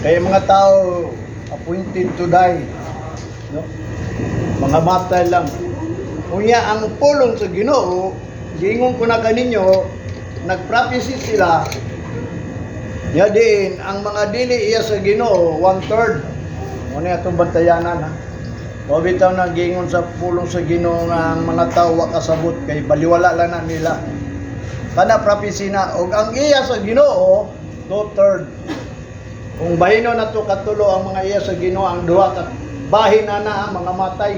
Kaya mga tao appointed to die. No? Mga matay lang. Unya ang pulong sa Ginoo, giingon ko na kaninyo, nagprophecy sila. Ya diin ang mga dili iya sa Ginoo, one third. Mo na atong bantayanan, ha. O bitaw na giingon sa pulong sa Ginoo nga ang mga tao wa kasabot kay baliwala lang na nila. Kana prophecy na og ang iya sa Ginoo, two third. Kung bahino na to katulo ang mga iya sa Ginoo, ang duha ka bahin na na ang mga matay.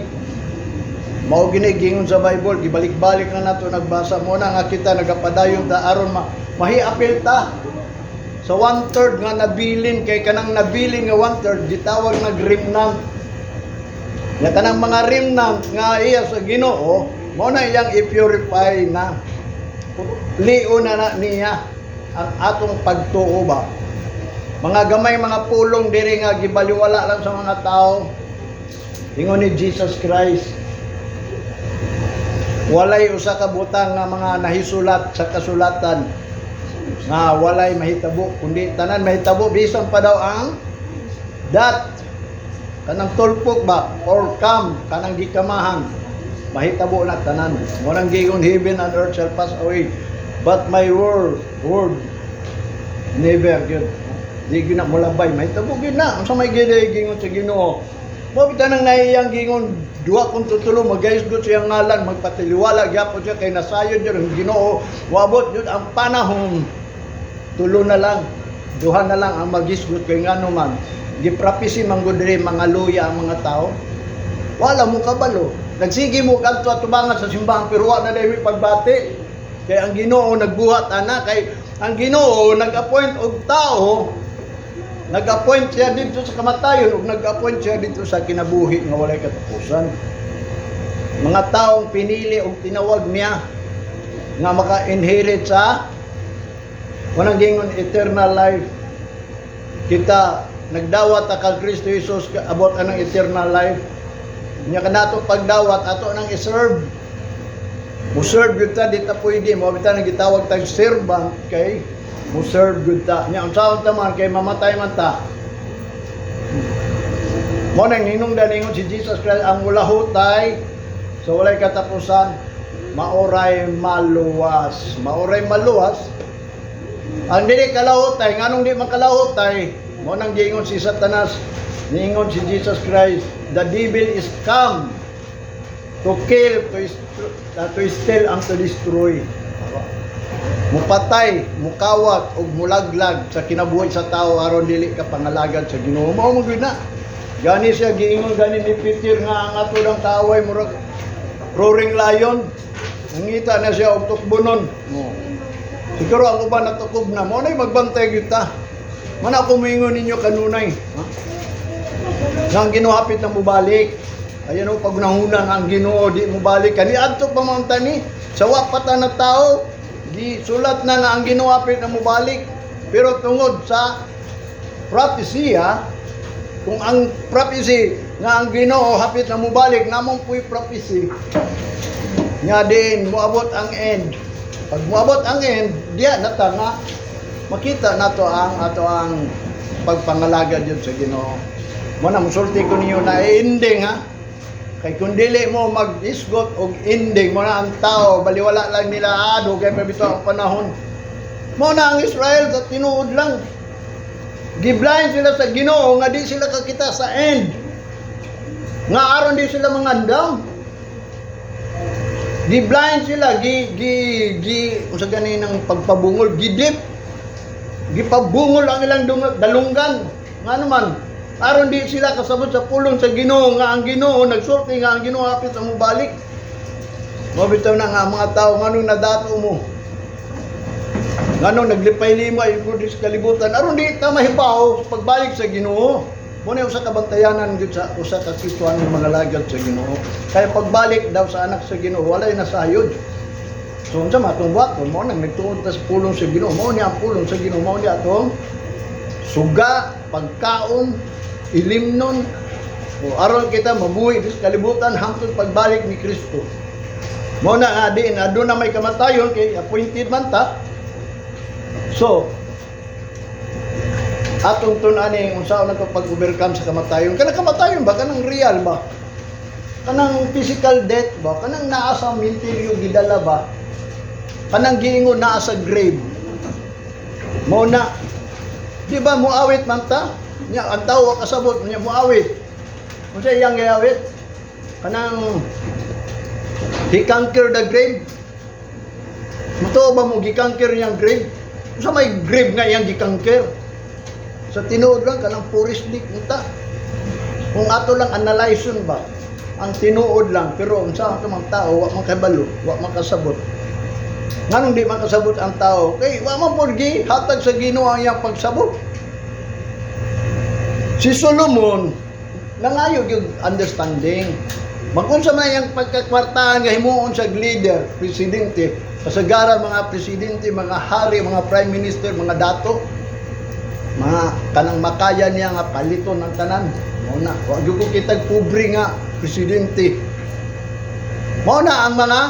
Mao gini giingon sa Bible, gibalik-balik na nato nagbasa mo na nga kita nagapadayon ta aron ma mahiapil ta sa one third nga nabilin, kay kanang nabilin nga one third gitawag nag remnant. Ya kanang mga remnant nga iya sa Ginoo, mao na iyang i-purify na. Lio na na niya ang atong pagtuo ba. Mga gamay mga pulong diri nga gibaliwala lang sa mga tao. Ingon ni Jesus Christ, walay usa ka butang nga mga nahisulat sa kasulatan nga walay mahitabo, kundi tanan mahitabo, bisan pa daw ang dot, kanang tulpok ba, or cam, kanang gikamahan, mahitabo na tanan. Mo nang giingon, "Heaven and earth shall pass away, but my word never gyud." Di gyud na mulabay, mahitabo gyud na. Unsa may gyud giingon sa Ginoo? Mo bitaw nang naiyang giingon, duha kung tutulo magayos sa iyang ngalan, magpatiliwala gyapon siya kay nasayod yun ang Ginoo. Moabot yun ang panahon, tulo na lang, duha na lang ang magisgot, kay ngano man giprapisi man gud diri, mga luya ang mga tao. Wala mo kabalo, nagsige mo kadto atubangan sa simbahan pero wa na dahil pagbati, kay ang Ginoo nagbuhat ana, kay ang Ginoo nag-appoint og tao. Nag-appoint siya dito sa kamatayon ug nag-appoint siya dito sa kinabuhi nga walay katapusan. Mga taong pinili og tinawag niya nga maka-inherit sa walang gingon eternal life. Kita nagdawat ta kang Kristo Jesus, abot anang eternal life. Nya kanato pagdawat, ato nang i-serve. Mo serve gyud ta, di ta pwede mo bitaw nang gitawag tag servant kay mo serve gyud ta. Nya unsaon ta man kay mamatay man ta. Mo nang hinungdan ingon si Jesus Christ, ang mulahutay sa walay katapusan maoray maluwas. Maoray maluwas. Ang dili kalahutay, nganong di makalahutay? Mo nang giingon si Satanas, niingon si Jesus Christ, "The devil is come to kill, to steal, and to destroy." Mupatay, mukawat, ug mulaglag sa kinabuhi sa tao aron dili ka pangalagad sa Ginoo. Mao mo gyud na. Gani siya giingon gani ni Peter nga ang ato lang kaaway murag roaring lion. Nangita na siya og tukbonon. Mo. Siguro ang uban natukob na mo na'y magbantay gyud ta. Man ako moingon ninyo kanunay. Ha? Nga ang Ginoo hapit na mubalik. Ayan o, pag nahuna nga ang Ginoo di mubalik. Kani adto pa man tani sa wa pa ta na tao, gisulat na nga ang Ginoo hapit na mubalik. Pero tungod sa propesya, kung ang prophecy nga ang Ginoo hapit na mubalik, namong puy prophecy nga din moabot ang end. Pag moabot ang end, diya na ta nga makita nato ang ato ang pagpangalaga diyon sa Ginoo. Mo na musulti ko ninyo na ending, ha. Kay kung dili mo mag-isgot og ending mo na ang tao, baliwala lang nila, ah, dugay pa bitaw ang panahon. Mo na ang Israel sa tinuod lang. Giblind sila sa Ginoo nga di sila kakita sa end. Nga aron di sila mangandam. Gi-blind sila, gi gi gi unsa gani ng pagpabungol, gidip. Gipabungol ang ilang dalunggan. Nga naman, aron di sila kasabot sa pulong sa Ginoo nga ang Ginoo nagsulti nga ang Ginoo hapit ang mobalik. Mo bitaw na nga ang mga tao, nganong nadato mo? Nganong naglipay-limay ko sa kalibutan aron di ta mahibaw sa pagbalik sa Ginoo. Mo na usa ka bantayanan gyud sa usa ka kituan ng mga lagad sa Ginoo. Kaya pagbalik daw sa anak sa Ginoo, walay nasayod. So unsa man atong buhaton? Mo nang nagtuod ta sa pulong sa Ginoo. Mao ni ang pulong sa Ginoo, mao ni atong suga, pagkaon, ilimnon. O aron kita mabuhi sa kalibutan hangtod pagbalik ni Kristo. Mo na nga din aduna may kamatayon kay appointed man ta. So, Atong tun-an unsaon nato pag-overcome sa kamatayon. Kanang kamatayon ba, kanang real ba? Kanang physical death ba? Kanang naa sa menteryo gidala ba? Kanang giingon naa sa grave. Mao na. Di ba muawit man ta? Nya ang tao wa kasabot nya muawit. Unsa iyang giawit? Kanang "He conquered the grave." Mutuo ba mo gi-conquer niyang grave? Unsa may grave nga iyang gi-conquer? Sa tinuod lang, kanang purislik unta. Kung ato lang analyze ba, ang tinuod lang, pero unsa ang mga tao, wa man kabalo, wa man kasabot. Nganong di man kasabot ang tao? Kay wa man pud hatag sa Ginoo ang iyang pagsabot. Si Solomon nangayo gyud understanding. Magunsa man iyang pagkakwartahan nga himuon sa leader, presidente, kasagaran mga presidente, mga hari, mga prime minister, mga dato, mga kanang makaya niya nga paliton ng tanan. Mao na, wa gyud ko kitag pobre nga presidente. Mao na ang mga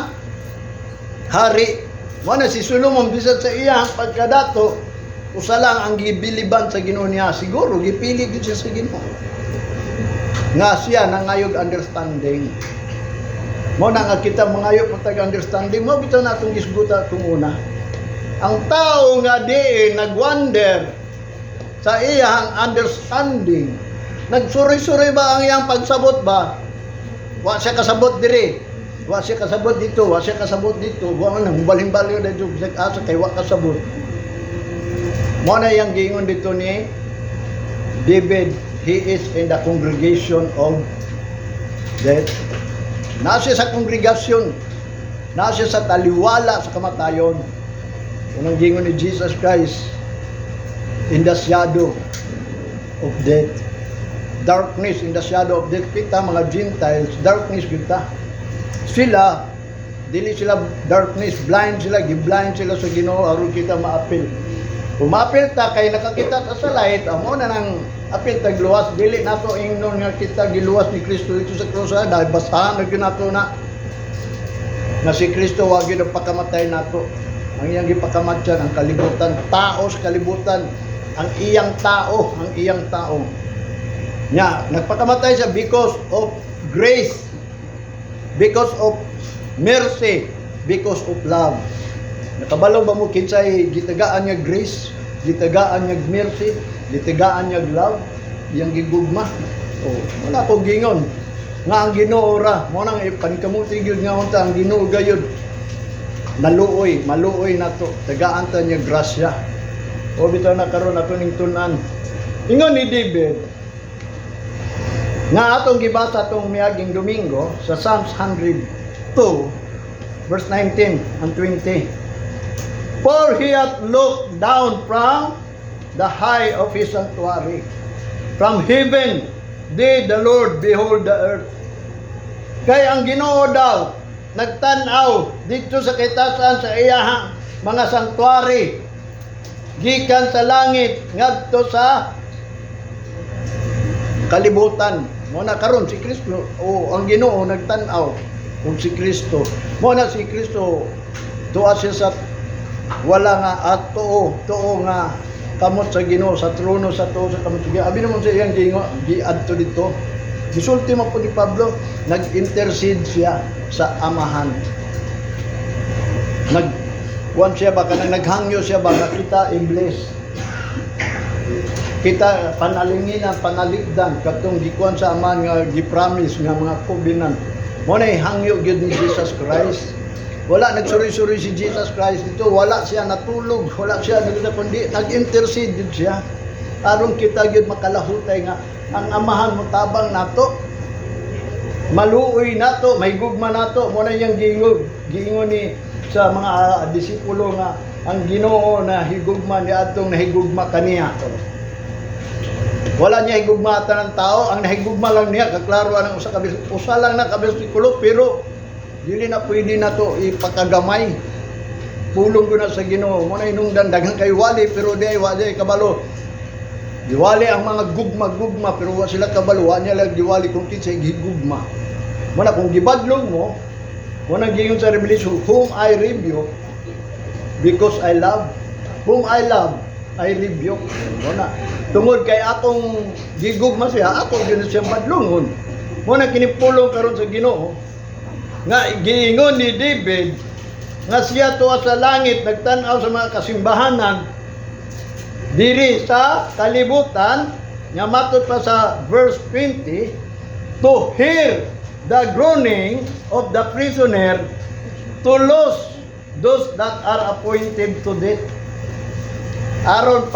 hari. Mao na si Solomon, bisan sa iyang pagkadato, usa lang ang gibiliban sa Ginoo niya. Siguro gipili gyud siya sa Ginoo. Nga siya nangayog understanding. Mao na nga kita mangayo pa tag understanding, mao bitaw natong gisguta kung una. Ang tao nga diin nagwonder sa iyang understanding. Nagsuroy-suroy ba ang iyang pagsabot ba? Wa siya kasabot diri. Wa siya kasabot dito, wa siya kasabot dito. Wa man nang balhin-balhin dito bisag asa kay wa kasabot. Mao na iyang giingon dito ni David, he is in the congregation of death. Naa siya sa kongregasyon. Naa siya sa taliwala sa kamatayon. Unang gingon ni Jesus Christ, in the shadow of death. Darkness, in the shadow of death. Kita mga Gentiles, darkness kita. Sila, dili sila darkness, blind sila, gi-blind sila sa Ginoo aron kita maapil. Kung maapil ta kay nakakita ta sa light, amo na nang apil tag luwas. Dili nato ingnon nga kita giluwas ni Kristo dito sa krus, ha, dahil basahan na gyud nato na nga si Kristo wa gyud ang pakamatay nato. Ang iyang gipakamatyan ang kalibutan, tao sa kalibutan, ang iyang tao, ang iyang tao. Nya, nagpakamatay siya because of grace, because of mercy, because of love. Nakabalo ba mo kinsay gitagaan niya grace, gitagaan niya mercy, gitagaan niya love, iyang gigugma? Oh, wala ko gingon nga ang Ginoo ra, mo nang panikamuti gyud nga unta ang Ginoo gayud. Naluoy, maluoy nato, tagaan ta niya grasya. O bitaw na karon ato ning tun-an. Ingon ni David, nga atong gibasa atong miaging Domingo sa Psalms 102 verse 19 and 20. "For he hath looked down from the high of his sanctuary. From heaven did the Lord behold the earth." Kay ang Ginoo daw nagtan-aw dito sa kitasan sa iyahang mga sanctuary gikan sa langit ngadto sa kalibutan. Mo na karon si Kristo o ang Ginoo nagtan-aw kung si Kristo. Mo na si Kristo, tuwa siya sa wala nga at tuo, tuo nga kamot sa Ginoo, sa trono sa tuo sa kamot sa Ginoo. Abi naman sa iyang gingo giadto dito. Gisulti mo po ni Pablo, nag-intercede siya sa Amahan. Nag kuan siya ba, kanang naghangyo siya ba nga kita i-bless. Kita panalinginan, panaligdan katong gikuan sa Amahan nga gi-promise nga mga covenant. Mo na hangyo gyud ni Jesus Christ. Wala nagsuroy-suroy si Jesus Christ dito, wala siya natulog, wala siya nagkundi kundi nag-intercede gyud siya. Aron kita gyud makalahutay nga ang Amahan mo tabang nato. Maluoy nato, may gugma nato, mo na iyang giingon ni sa mga disipulo nga ang Ginoo na higugma ni atong nahigugma kaniya. Wala niya higugma ng tao, ang nahigugma lang niya kaklaro ang usa lang na ka bersikulo, pero dili na pwede na to ipakagamay. Pulong ko na sa Ginoo, mo na hinungdan daghan kay wali pero di ay wali kabalo. Giwali ang mga gugma-gugma pero wa sila kabalo, wa niya lang giwali kung kinsay gigugma. Mo na kung gibadlong mo, mo na giingon sa Revelation, "Whom I rebuke because I love, whom I love, I rebuke. Mo na. Tungod kay akong gigugma siya, ako gyud siya badlongon. Mo na kini pulong karon sa Ginoo nga giingon ni David nga siya tuwa sa langit nagtan-aw sa mga kasimbahanan diri sa kalibutan, nga matod pa sa verse 20, to hear the groaning of the prisoner, to loose those that are appointed to death, aron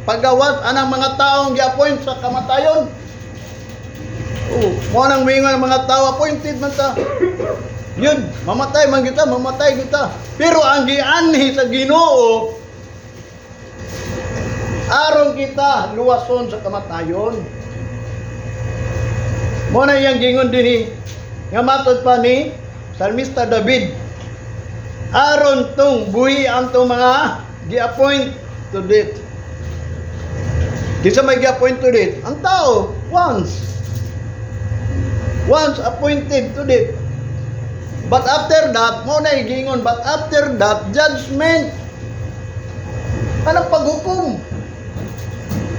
pagawas anang mga taong gi-appoint sa kamatayon. Oh, mo nang moingon ang mga tao, appointed man ta. Yun, mamatay man kita, mamatay kita. Pero ang gianhi sa Ginoo aron kita luwason sa kamatayon. Mo na iyang gingon dinhi nga matod pa ni Salmista David, aron tong buhi ang tong mga gi-appoint to death. Kinsa may gi-appoint to death? Ang tao, once appointed to death. But after that, mo na gingon, but after that, judgment. Anong paghukom?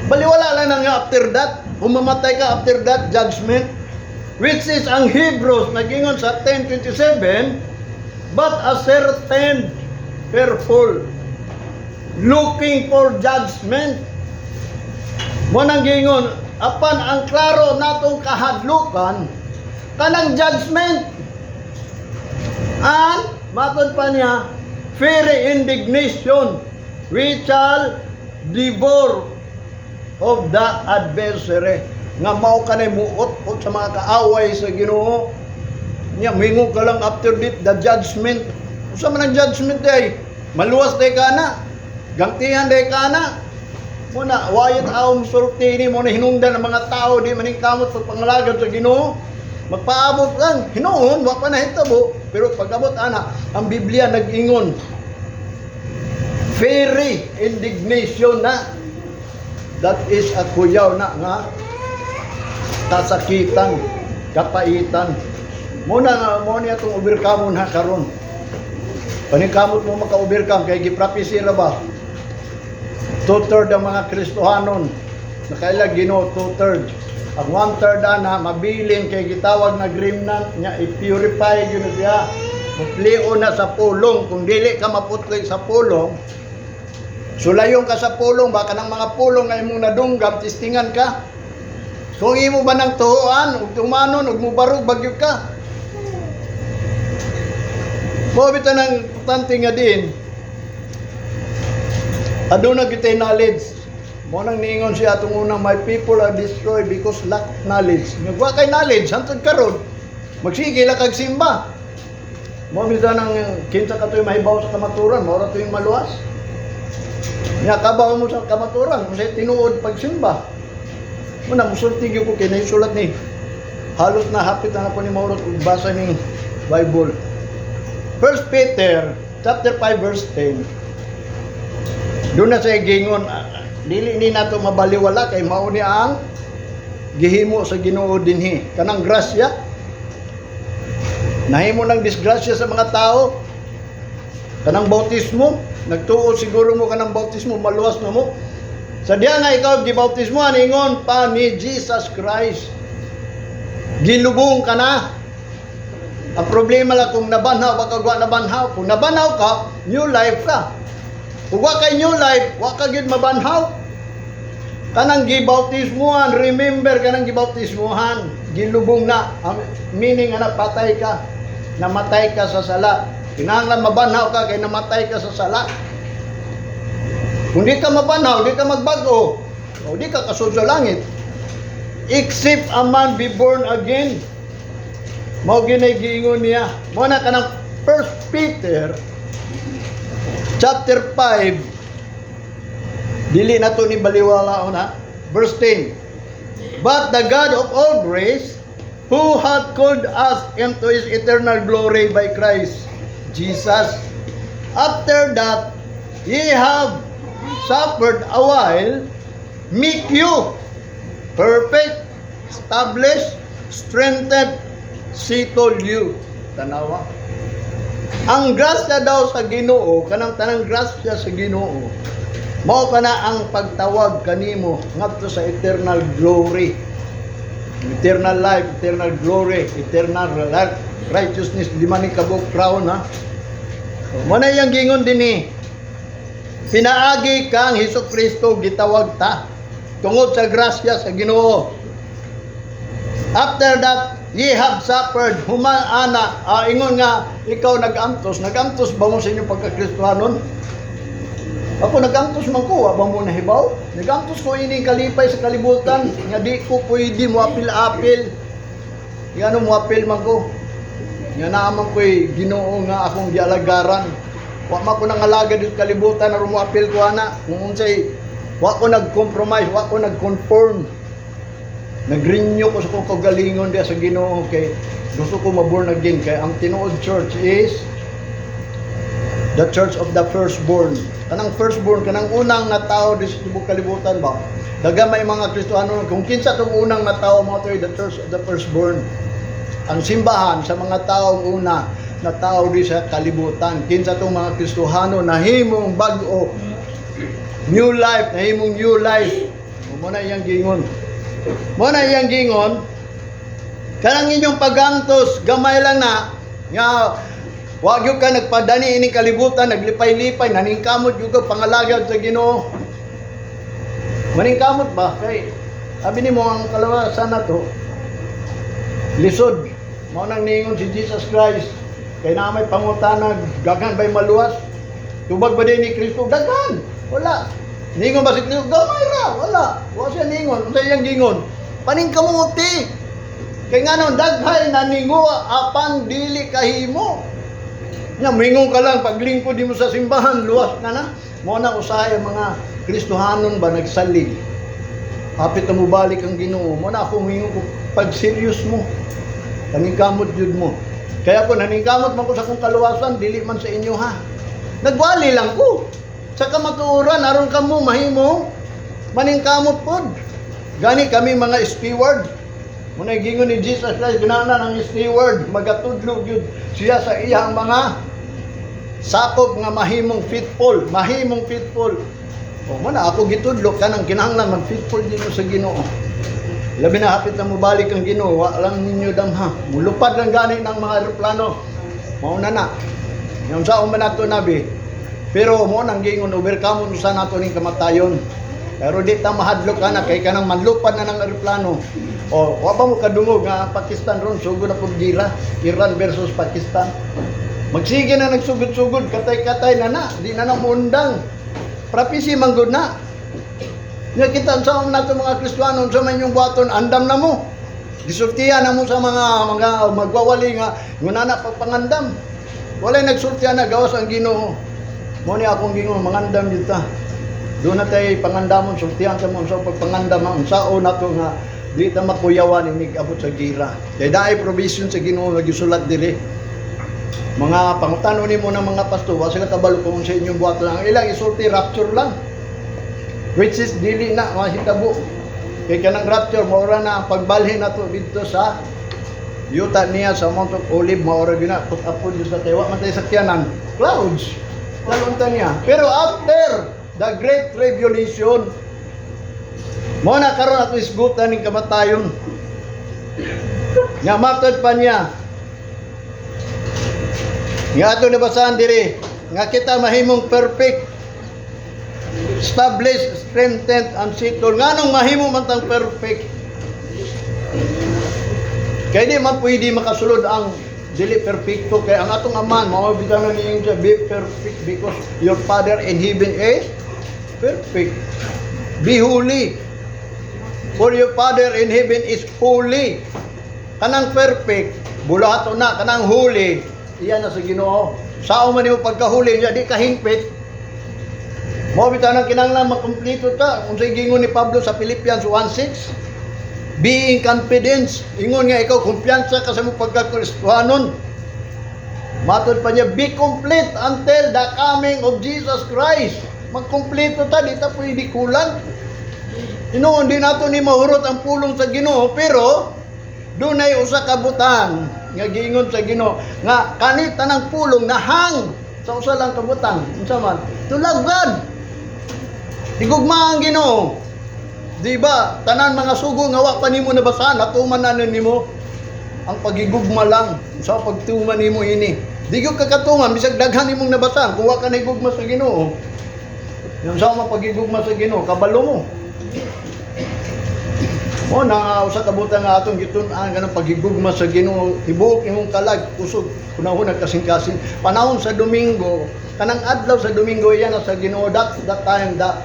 Baliwala lang na nga after that. Kung mamatay ka, after that, judgment. Which is ang Hebrews nagingon sa 10:27, but a certain fearful looking for judgment. Mo nang gingon, apan ang klaro natong kahadlukan, kanang judgment. And, matod pa niya, fiery indignation, which shall devour of the adversary. Nga mao kanay muot sa mga kaaway sa Ginoo. Nya mingon ka lang after it, the judgment. Usa man ang judgment day? Maluwas day ka na. Gantihan day ka na. Muna, wayat awong sulti ni mo na hinungdan ang mga tao di maningkamot sa pangalagad sa Ginoo. Magpaabot lang, hinuon, wa pa nahitabo, pero pag-abot ana, ang Biblia nag-ingon. Fiery indignation na. That is a kuyaw na nga kasakitan, kapaitan. Muna nga mo niya itong overcome na karon. Paningkamot mo maka-overcome kay gi-prophecy ra ba? Two-third ang mga Kristohanon. Nakaila Ginoo, two-third. Ang one-third ana mabilin kay gitawag na remnant niya, i-purify gyud na siya. Muplio na sa pulong. Kung dili ka maputloy sa pulong, sulayon ka sa pulong, baka ng mga pulong nga imong nadunggam, testingan ka. Kung imo ba ng tuoan, ug tumanon, ug mubarog, bagyo ka. Mo bitaw ng importante nga din, aduna kitay knowledge. Mo nang niingon siya atong unang, "My people are destroyed because lack of knowledge." Nga kay knowledge hantod karon, magsige lang kag simba. Mo bitaw nang kinsa katoy mahibaw sa kamaturan, mao ra to'y maluwas. Nya kabaw mo sa kamaturan, kung sa tinuod pagsimba. Mo na musulti gyud ko kay naisulat ni halos na hapit na ako ni maurot og basa ning Bible. First Peter chapter 5 verse 10. Doon na sa gingon, dili ni nato mabaliwala kay mao ni ang gihimo sa Ginoo dinhi. Kanang grasya. Nahimo ng disgrasya sa mga tao. Kanang bautismo, nagtuo siguro mo kanang bautismo, maluwas na mo. Sa diya nga ikaw gibautismo, ingon pa ni Jesus Christ. Gilubong ka na. Ang problema lang kung nabanhaw ba ka, wa nabanhaw. Kung nabanhaw ka, new life ka. Kung wa kay new life, wa ka gyud mabanhaw. Kanang gibautismuhan, remember, kanang gibautismuhan, gilubong na. Ang meaning ana, patay ka. Namatay ka sa sala. Kinahanglan mabanhaw ka kay namatay ka sa sala. Kung di ka mabanhaw, di ka magbago, o di ka kasud sa langit. Except a man be born again. Mao ginay giingon niya. Mo na kanang First Peter chapter 5, dili na to ni baliwala na verse 10. "But the God of all grace, who hath called us into his eternal glory by Christ Jesus, after that ye have suffered a while, make you perfect, establish, strengthen, settle you." Tanawa. Ang grasya daw sa Ginoo, kanang tanang grasya sa Ginoo. Mao kana ang pagtawag kanimo ngadto sa eternal glory. Eternal life, eternal glory, eternal life, righteousness, lima ni kabuok crown, ha. Mo na iyang gingon dinhi. Pinaagi kang Hesus Kristo gitawag ta tungod sa grasya sa Ginoo. After that, ye have suffered, human ana, ingon nga ikaw nag-antos, nag-antos ba mo sa inyong pagkakristohanon? Ako, nag-antos man ko, wa ba mo nahibaw? Nag-antos ko ini kalipay sa kalibutan, nga di ko pwede mo apil-apil. Nga ano, mo apil man ko. Nga naaman ko'y Ginoo nga akong gialagaran. Wa man ko nangalaga dito sa kalibutan aron mo apil ko ana. Kung unsay wa ko nag-compromise, wa ko nag-conform. Nag-renew ko sa kong kaugalingon diya sa Ginoo kay gusto ko maborn again, kay ang tinuod church is the church of the firstborn. Kanang firstborn, kanang unang nga tao di sa tibok kalibutan ba? Daga may mga Kristohano, kung kinsa tong unang nga tao, mo to the church of the firstborn. Ang simbahan sa mga taong una na tao di sa kalibutan. Kinsa tong mga Kristohano nahimong bag-o, new life, nahimong new life. Mo na iyang gingon. Mo na iyang gingon. Kanang inyong pagantos, gamay lang na, nga wa gyud ka nagpadani ining kalibutan, naglipay-lipay, naningkamot gyud ka pangalagad sa Ginoo. Maningkamot ba? Kay abi nimo ang kalawasan na to lisod. Mao nang niingon si Jesus Christ kay naa may pangutana, "Daghan ba'y maluwas? Tubag ba din ni Kristo?" "Daghan." Wala. Niingon ba si Kristo, "Gamay ra"? Wala. Wa siya niingon. Unsa iyang gingon? "Paningkamuti. Kay nganon daghay naninguha apan dili kahimo." Nya mingon ka lang paglingkod nimo sa simbahan, luwas ka na. Mo na usahay ang mga Kristohanon ba nagsalig. Hapit na mobalik ang Ginoo. Mo na ako mingon ko, pag serious mo, paningkamot jud mo. Kaya ko naningkamot man ko sa akong kaluwasan, dili man sa inyo, ha. Nagwali lang ko sa kamatuoran aron kamo mahimo maningkamot pod. Gani kami mga steward. Muna gingon ni Jesus Christ, ginana ng steward, magatudlo gyud siya sa iyang mga sakop nga mahimong faithful, mahimong faithful. O mo na ako gitudlo kanang kinahanglan mag-faithful din mo sa Ginoo. Labi na hapit na mobalik ang Ginoo, wa lang ninyo damha. Mulupad lang gani ng mga eroplano. Mao na na. Yung sa man nato nabi. Pero mo nang gingon, overcome sa nato ning kamatayon. Pero di ta mahadlok ana kay kanang manlupad na ng eroplano. O wa pa mo kadungog nga ang Pakistan ron sugod na pud gira, Iran versus Pakistan. Magsige na nagsugod-sugod, katay-katay na na, di na na muundang. Prophecy man gud na. Nya kita sa nato mga Kristiyano, sa man yung buhaton, andam na mo. Gisultihan na mo sa mga magwawali nga ngunana pagpangandam. Walay nagsultihan na gawas ang Ginoo. Mo ni akong gingon, mangandam gyud ta. Doon na tayo pangandamon, sultihan ta mo sa pagpangandam, ang sao nato nga di ta makuyawan inig abot sa gira. Kay naay provision sa Ginoo nga gisulat diri. Mga pangutano nimo ng mga pastor, wa sila kabalo kung sa inyong buhat lang. Ilang isulti, rapture lang. Which is dili na mahitabo. Kay kanang rapture maura na ang pagbalhin nato didto sa yuta niya sa Mount of Olive, maura gyud na put upon sa tayo man tayo sakyanan clouds. Lalunta niya. Pero after the great tribulation, mo na karon ato isgutan ning kamatayon. Nya matod pa niya nga ato nabasahan diri nga kita mahimong perfect, established, strengthened, and settled. Nganong mahimo man tang perfect? Kay di man pwede makasulod ang dili perfecto, kay ang atong Amahan mao bitaw na niingon siya, "Be perfect because your Father in heaven is perfect. Be holy for your Father in heaven is holy." Kanang perfect bulahaton na, kanang holy iya na sa Ginoo. Sao man nimo pagkahuli niya, di ka hingpit. Mo bitaw nang kinahanglan makumpleto ta. Unsay gingon ni Pablo sa Philippians 1:6? Being confidence. Ingon nga ikaw kumpiyansa ka sa imong pagkakristohanon. Matod pa niya, be complete until the coming of Jesus Christ. Magkumpleto ta, di ta pwede kulang. Inoon, di nato ni mahurot ang pulong sa Ginoo, pero dunay usa ka butang nga giingon sa Ginoo nga kani tanang pulong nahang sa usa lang ka butang. Unsa man? To love God. Higugma ang Ginoo. Di ba? Tanan mga sugo nga wa pa nimo nabasahan, natuman na nimo. Ang pagigugma lang sa pagtuman nimo ini. Di gyud ka katuman bisag daghan nimong nabasahan kung wa ka nahigugma sa Ginoo. Yung sa mga pagigugma sa Ginoo, kabalo mo. Mo na usa ka butang nga atong gitun-an kanang pagigugma sa Ginoo, tibuok imong kalag, kusog, kunahon kasing-kasing. Panahon sa Domingo, kanang adlaw sa Domingo yan sa Ginoo, that's the time that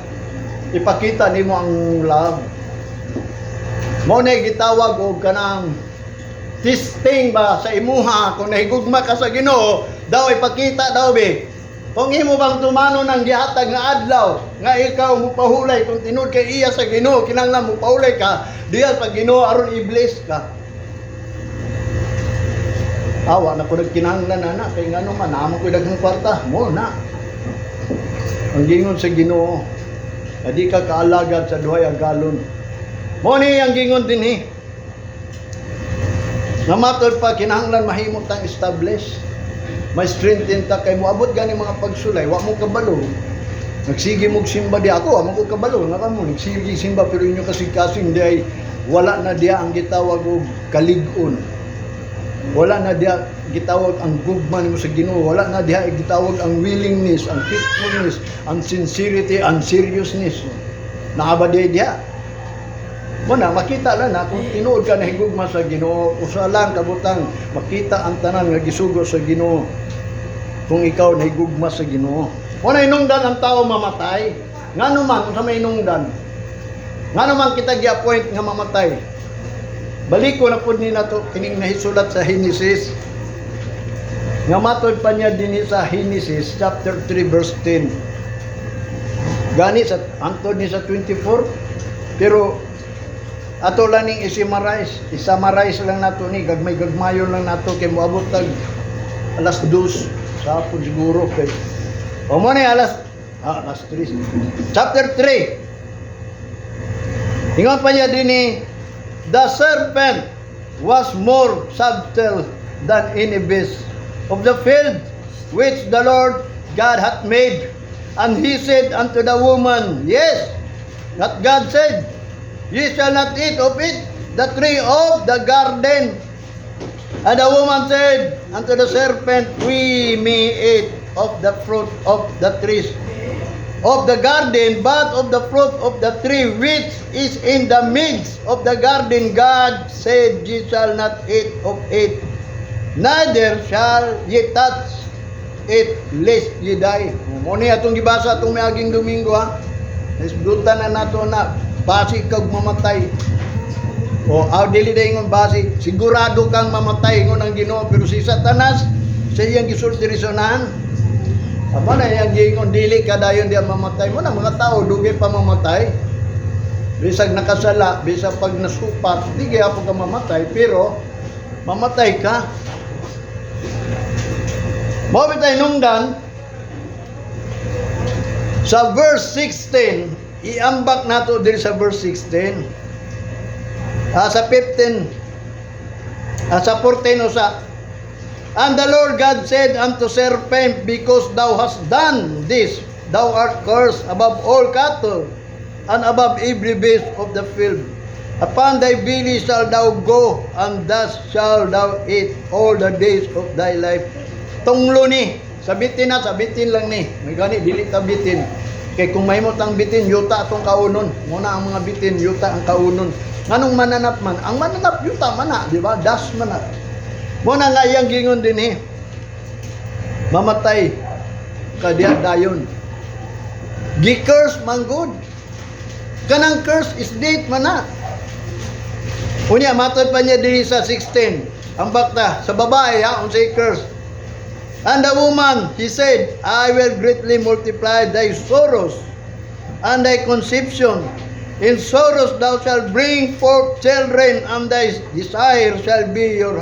ipakita nimo ang love. Mo na gitawag og kanang testing ba sa imuha kung nahigugma ka sa Ginoo, daw ipakita daw be. Kung imo bang tumano ng gihatag nga adlaw nga ikaw mopahulay, kung tinuod kay iya sa Ginoo, kinahanglan mopahulay ka diya sa Ginoo aron i-bless ka. Awa na ko nagkinahanglan na kay ngano man naa man ko daghang kwarta mo na. Ang gingon sa Ginoo, adi ka kaalagad sa duhay agalon. Mo ni ang gingon dinhi. Nga matod pa, kinahanglan mahimo tang establish. May strengthen ta kay moabot gani mga pagsulay, wa mo kabalo. Nagsige mo simba di ako, wa mo ko kabalo, nga kamo nagsige simba pero inyo kasing-kasing di ay wala na diya ang gitawag og kalig-on. Wala na diya gitawag ang gugma nimo sa Ginoo, wala na diha gitawag ang willingness, ang faithfulness, ang sincerity, ang seriousness. Naa ba diha diha? Mo na makita lang na kung tinuod ka na higugma sa Ginoo, usa lang kabutang makita ang tanan nga gisugo sa Ginoo kung ikaw nahigugma sa Ginoo. Mo na inungdan ang tao mamatay. Ngano man unsa may inungdan? Ngano man kita gi-appoint nga mamatay? Balik ko na pud ni nato kining nahisulat sa Genesis. Nga matod pa niya dinhi sa Genesis chapter 3 verse 10. Gani sa hangtod ni sa 24, pero ato lang ning i-summarize, i-summarize lang nato ni gagmay-gagmayon lang nato kay moabot tag alas 2 sa hapon siguro kay o mo ni alas 3. Chapter 3. Ingon pa niya dinhi, "The serpent was more subtle than any beast of the field which the Lord God hath made. And he said unto the woman, 'Yes, that God said, "Ye shall not eat of it, the tree of the garden"?' And the woman said unto the serpent, 'We may eat of the fruit of the trees of the garden, but of the fruit of the tree which is in the midst of the garden, God said, 'Ye shall not eat of it, neither shall ye touch it, lest ye die.'" Mo ni atong gibasa atong miaging Domingo ha. Nisdutan na nato na basi kag mamatay. O aw dili na ingon basi, sigurado kang mamatay ingon ang Ginoo, pero si Satanas sa iyang gisulti risonan. Aba na iyang giingon dili ka dayon diya mamatay mo na mga tao dugay pa mamatay. Bisag nakasala, bisag pag nasupat, di gihapon ka mamatay, pero mamatay ka. Mao bitay nungdan sa verse 16, iambak nato diri sa verse 16. Sa 15, sa 14 usa. "And the Lord God said unto serpent, 'Because thou hast done this, thou art cursed above all cattle, and above every beast of the field. Upon thy belly shalt thou go, and dust shalt thou eat all the days of thy life.'" Tunglo ni, sabitin na, sabitin lang ni. May gani, dili ta bitin. Kay kung mahimo tang bitin, yuta atong kaunon. Muna ang mga bitin, yuta ang kaunon. Nganong mananap man? Ang mananap, yuta man na, di ba? Dust man na. Muna nga iyang gingon din eh. Mamatay ka diya dayon. Gi-curse man gud. Kanang curse is death man na. Unya matod pa niya diri sa 16. Ang bakta sa babae ha, unsay curse? "And the woman, he said, 'I will greatly multiply thy sorrows and thy conception. In sorrows thou shalt bring forth children, and thy desire shall be your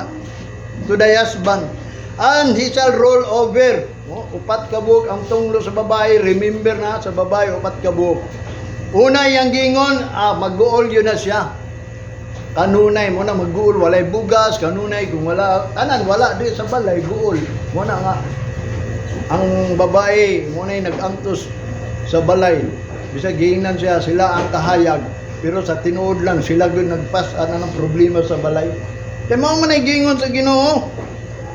to thy husband, and he shall rule over.'" Oh, upat ka buok ang tunglo sa babae. Remember na sa babae, upat ka buok. Una yang gingon, mag-uol yun na siya. Kanunay mo na mag-uol, walay bugas, kanunay kung wala, tanan wala di sa balay, guol. Mo na nga ang babae mo na nag-antos sa balay. Bisag giingnan siya sila ang kahayag, pero sa tinuod lang sila gyud nagpas-an ng problema sa balay. Kay mao man ay giingon sa Ginoo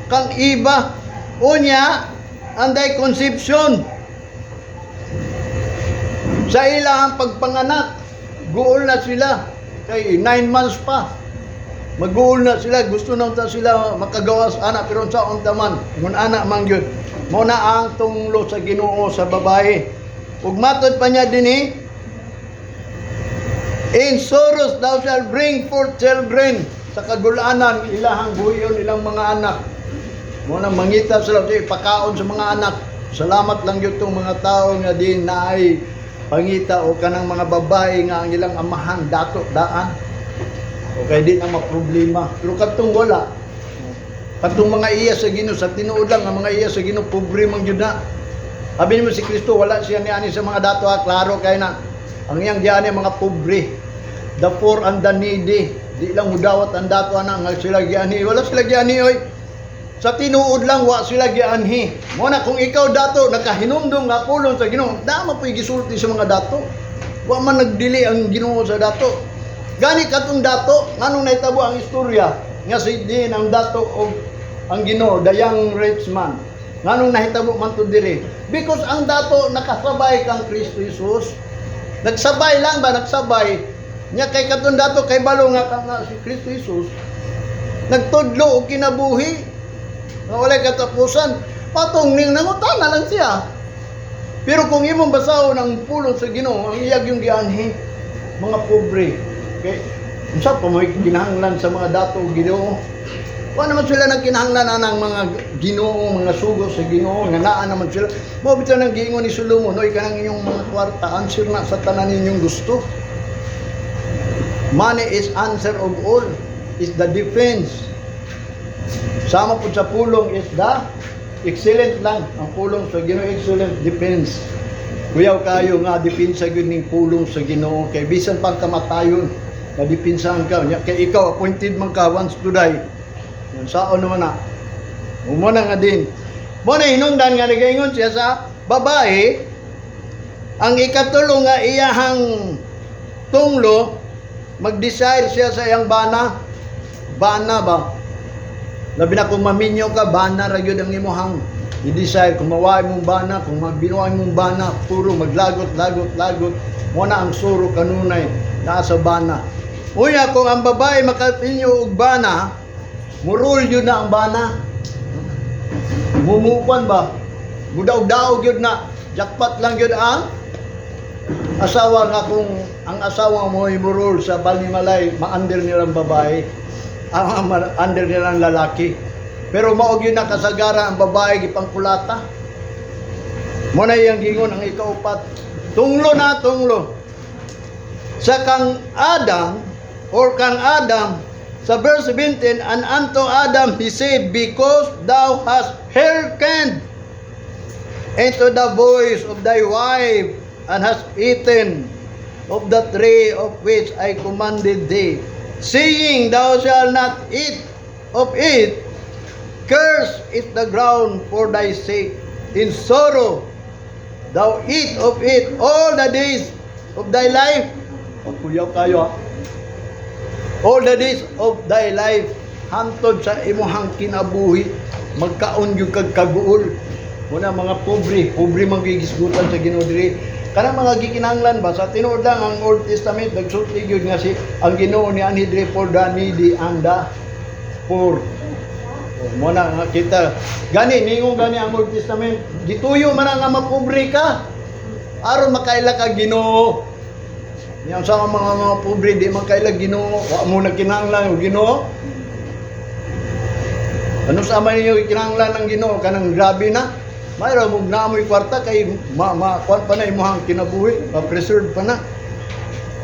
kang iba. Unya, and thy conception, sa ilang pagpanganak, guol na sila. Kay 9 months pa. Maguol na sila, gusto na unta sila makagawas ana, pero unsa unta man, ngun ana man gyud. Mao na ang tunglo sa Ginoo sa babae. Ug matod pa niya dinhi, "In sorrows thou shalt bring forth children." Sa kagulanan, ilahang buhion ilang mga anak. Mao na mangita sila sa ipakaon sa mga anak. Salamat lang gyud tong mga tao nga di naay pangita o kanang mga babae nga ang ilang amahan dato daan. O kay di na maproblema. Pero kadtong wala. Kadtong mga iya sa Ginoo, sa tinuod lang ang mga iya sa Ginoo, pobre man gyud na. Abi nimo si Kristo, wala siya niani sa mga dato ha, klaro kay na. Ang iyang giani mga pobre. The poor and the needy. Di lang mudawat ang dato ana nga sila giani. Wala sila giani oy. Sa tinuod lang, wa sila gianhi. Mo na kung ikaw dato nakahinumdum nga pulong sa Ginoo, dama po'y gisulti sa mga dato. Wa man nagdili ang Ginoo sa dato. Gani katong dato, nganong nahitabo ang istorya nga si din ang dato og ang Ginoo, the young rich man? Nganong nahitabo man to diri? Because ang dato nakasabay kang Kristo Jesus. Nagsabay lang ba, nagsabay. Nya kay katong dato kay balo nga kang nga si Kristo Jesus nagtudlo og kinabuhi nga walay katapusan. Patong ning nangutana lang siya. Pero kung imong basahon ang pulong sa Ginoo, ang iyag yung gianhi mga pobre. Okay? Unsa pa mo'y kinahanglan sa mga dato og Ginoo? Wa naman sila nagkinahanglan anang mga Ginoo, mga sugo sa Ginoo, nga naa naman sila. Mao bitaw nang giingon ni Solomon, "Oy, kanang inyong mga kwarta, answer na sa tanan ninyong gusto." Money is answer of all, is the defense. Sama po sa pulong is the excellent lang. Ang pulong sa Ginoo, excellent defense. Kuyaw kayo nga depensa gyud ning pulong sa Ginoo kay bisan pang kamatayon na depensahan ka nya, kay ikaw appointed man ka once to die. Yan saon naman na. Mo na nga din. Mo na hinungdan nga nagaingon siya sa babae, ang ikatulo nga iyahang tunglo, mag-desire siya sa iyang bana. Bana ba? Labi na kung maminyo ka, bana ra gyud ang imuhang i-desire. Kung mawaay mong bana, kung magbinuay mong bana, puro maglagot, lagot, lagot. Mo na ang suro kanunay naa sa bana. Unya, kung ang babae makaminyo og bana, murul yun na ang bana. Mumukuan ba? Mudaog-daog yun na. Jackpot lang yun ang asawa nga kung ang asawa mo ay murul sa Balimalay, ma-under nilang babae, ang under nilang lalaki. Pero mao gyud na kasagara ang babae gipangkulata. Mo na iyang gingon ang ikaupat. Tunglo na tunglo. Sa kang Adam or kang Adam sa verse 17, "And unto Adam he said, 'Because thou hast hearkened unto the voice of thy wife and hast eaten of the tree of which I commanded thee, saying, Thou shalt not eat of it, cursed is the ground for thy sake. In sorrow thou eat of it all the days of thy life.'" Pagkuyaw kayo ha. All the days of thy life, hantod sa imuhang kinabuhi, magkaon gyud kag kaguol. Muna mga pobre, pobre man gigisgutan sa Ginoo diri. Kanang mga gikinahanglan ba, sa tinuod lang ang Old Testament nagsulti gyud nga si ang Ginoo ni anhi diri for the needy and the poor. O, mo na nga kita gani ningon gani ang Old Testament, gituyo man nga mapobre ka aron makaila ka Ginoo. Yang sa mga pobre di man kaila Ginoo, wa mo nagkinahanglan og Ginoo. Ano sa man ninyo kinahanglan ng Ginoo kanang grabe na? Mayroon mo na mo'y kwarta kay ma, ma kuan pa na imuhang kinabuhi, ma-preserve pa na.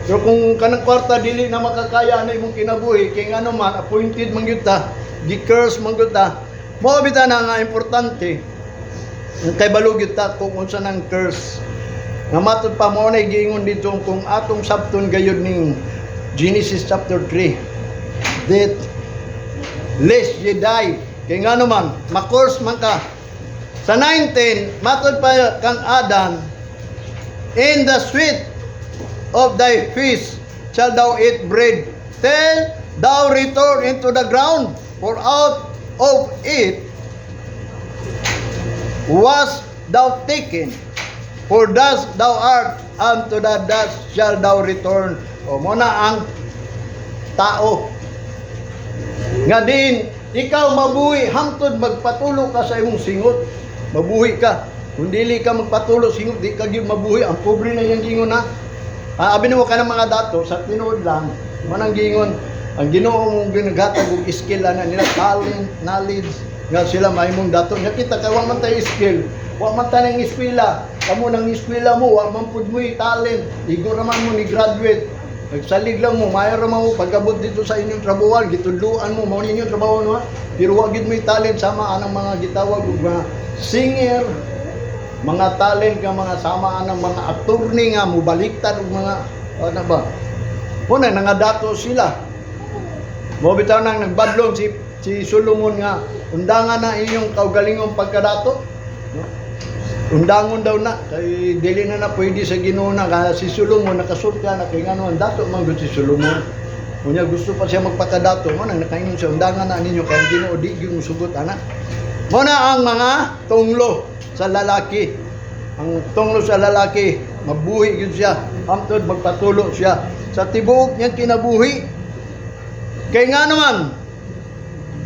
Pero kung kanang kwarta dili na makakaya na imong kinabuhi, kay ngano man appointed man gyud ta, gi-curse man gyud ta. Mao bitaw na nga importante kay balo gyud ta kung unsa nang curse. Nga matod pa mo na giingon dito kung atong sabton gayud ning Genesis chapter 3. Death, lest ye die. Kay ngano man, ma-curse man ka. Sa 19, matod pa kang Adam, In the sweat of thy face shall thou eat bread, till thou return into the ground, for out of it was thou taken. For dust thou art, and to the dust shall thou return. O, mao na ang tao. Nga din, ikaw mabuhi, hangtod magpatulo ka sa imong singot. Mabuhi ka. Kung dili ka magpatulo singot, di ka gyud mabuhi. Ang pobre na iyang gingon na. Ah, abi nimo ka ng mga dato, sa tinuod lang, manang gingon, ang Ginoo mong ginaghatag og skill ana nila, talent, knowledge, nga sila mahimong dato. Nga kita kay wa man tay skill, wa man ta nang eskwela. Kamo nang eskwela mo, wa man pud mo talent. Igo ra man mo ni graduate. Nagsalig lang mo, maayo ra man mo pagabot dito sa inyong trabaho, gitudluan mo, mao ni inyong trabaho no. Pero wa gid mo talent sama anang mga gitawag og mga singer, mga talent nga mga sama anang mga attorney nga mobaliktad og mga ano ba. Muna nangadato sila. Mo bitaw nang nagbadlong si si Solomon nga undangan na inyong kaugalingong pagkadato. No? Undangon daw na kay dili na na pwede sa Ginoo na kaya si Solomon nakasulti na kay ngano ang dato man gud si Solomon. Unya gusto pa siya magpakadato mo nang nakaingon siya, undangan na ninyo kay ang Ginoo di gyud mosugot ana. Mo na ang mga tunglo sa lalaki. Ang tunglo sa lalaki, mabuhi gyud siya, hangtod magpatulo siya sa tibuok niyang kinabuhi. Kay nga naman,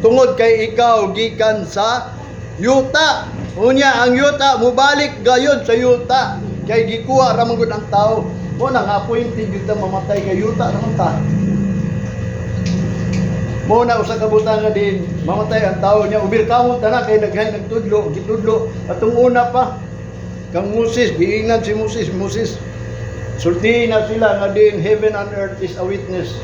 tungod kay ikaw gikan sa yuta. Unya ang yuta mubalik gayon sa yuta. Kay gikuha ra man gud ang tao. Mo na nga appointed gyud ta mamatay kay yuta ra man ta. Mo na usa ka butang nga din mamatay ang tao niya ubir kamot na kay daghay nagtudlo, gitudlo atong una pa kang Moses, giingnan si Moses, Moses, sultihin na sila nga din, heaven and earth is a witness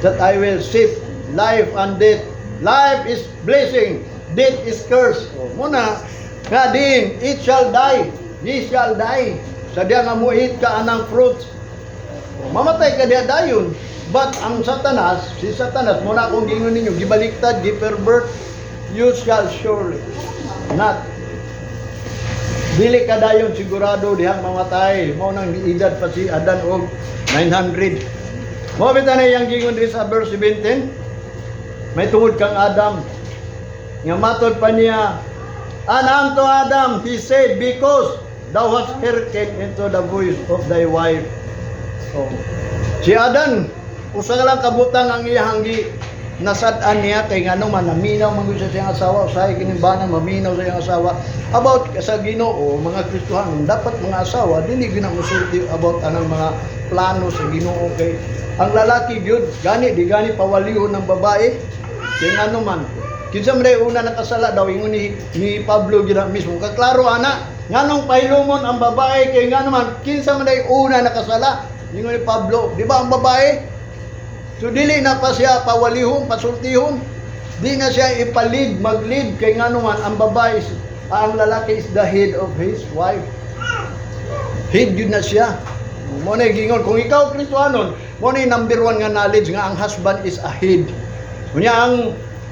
that I will seek life and death. Life is blessing, death is curse. O, muna, nga din, it shall die, ye shall die. Sa diya nga mo-eat ka anang fruits. O, mamatay ka diya dayon. But ang Satanas, si Satanas, muna akong gingon ninyo, gibaliktad, gipervert, you shall surely not. Dili ka dayon sigurado dihang mamatay. Mao nang edad pa si Adan og 900. Mao bitaw na iyang gingon diri sa verse 17. May tungod kang Adam. Nga matod pa niya, and unto Adam, he said, because thou hast hearkened into the voice of thy wife. Oh. Si Adan, usa lang kabutang ang iyang gi nasad-an niya kay ngano man naminaw man gud siya sa iyang asawa, usahay kining bana maminaw sa iyang asawa about sa Ginoo. Mga Kristohanon, dapat mga asawa dili gyud na mosulti about anang mga plano sa Ginoo kay ang lalaki gyud gani di gani pawalihon ng babae kay ngano man kinsa man day una nakasala daw, ingon ni Pablo gyud na mismo, kaklaro ana, nganong pahilumon ang babae kay ngano man kinsa man day una nakasala, ingon ni Pablo, di ba ang babae? So dili na pa siya pawalihon, pasultihon. Di na siya ipalid, maglid kay ngano man ang babae ang lalaki is the head of his wife. Head yun na siya. Mo na gingon kung ikaw Kristohanon, mo na yung number one nga knowledge nga ang husband is a head. Unya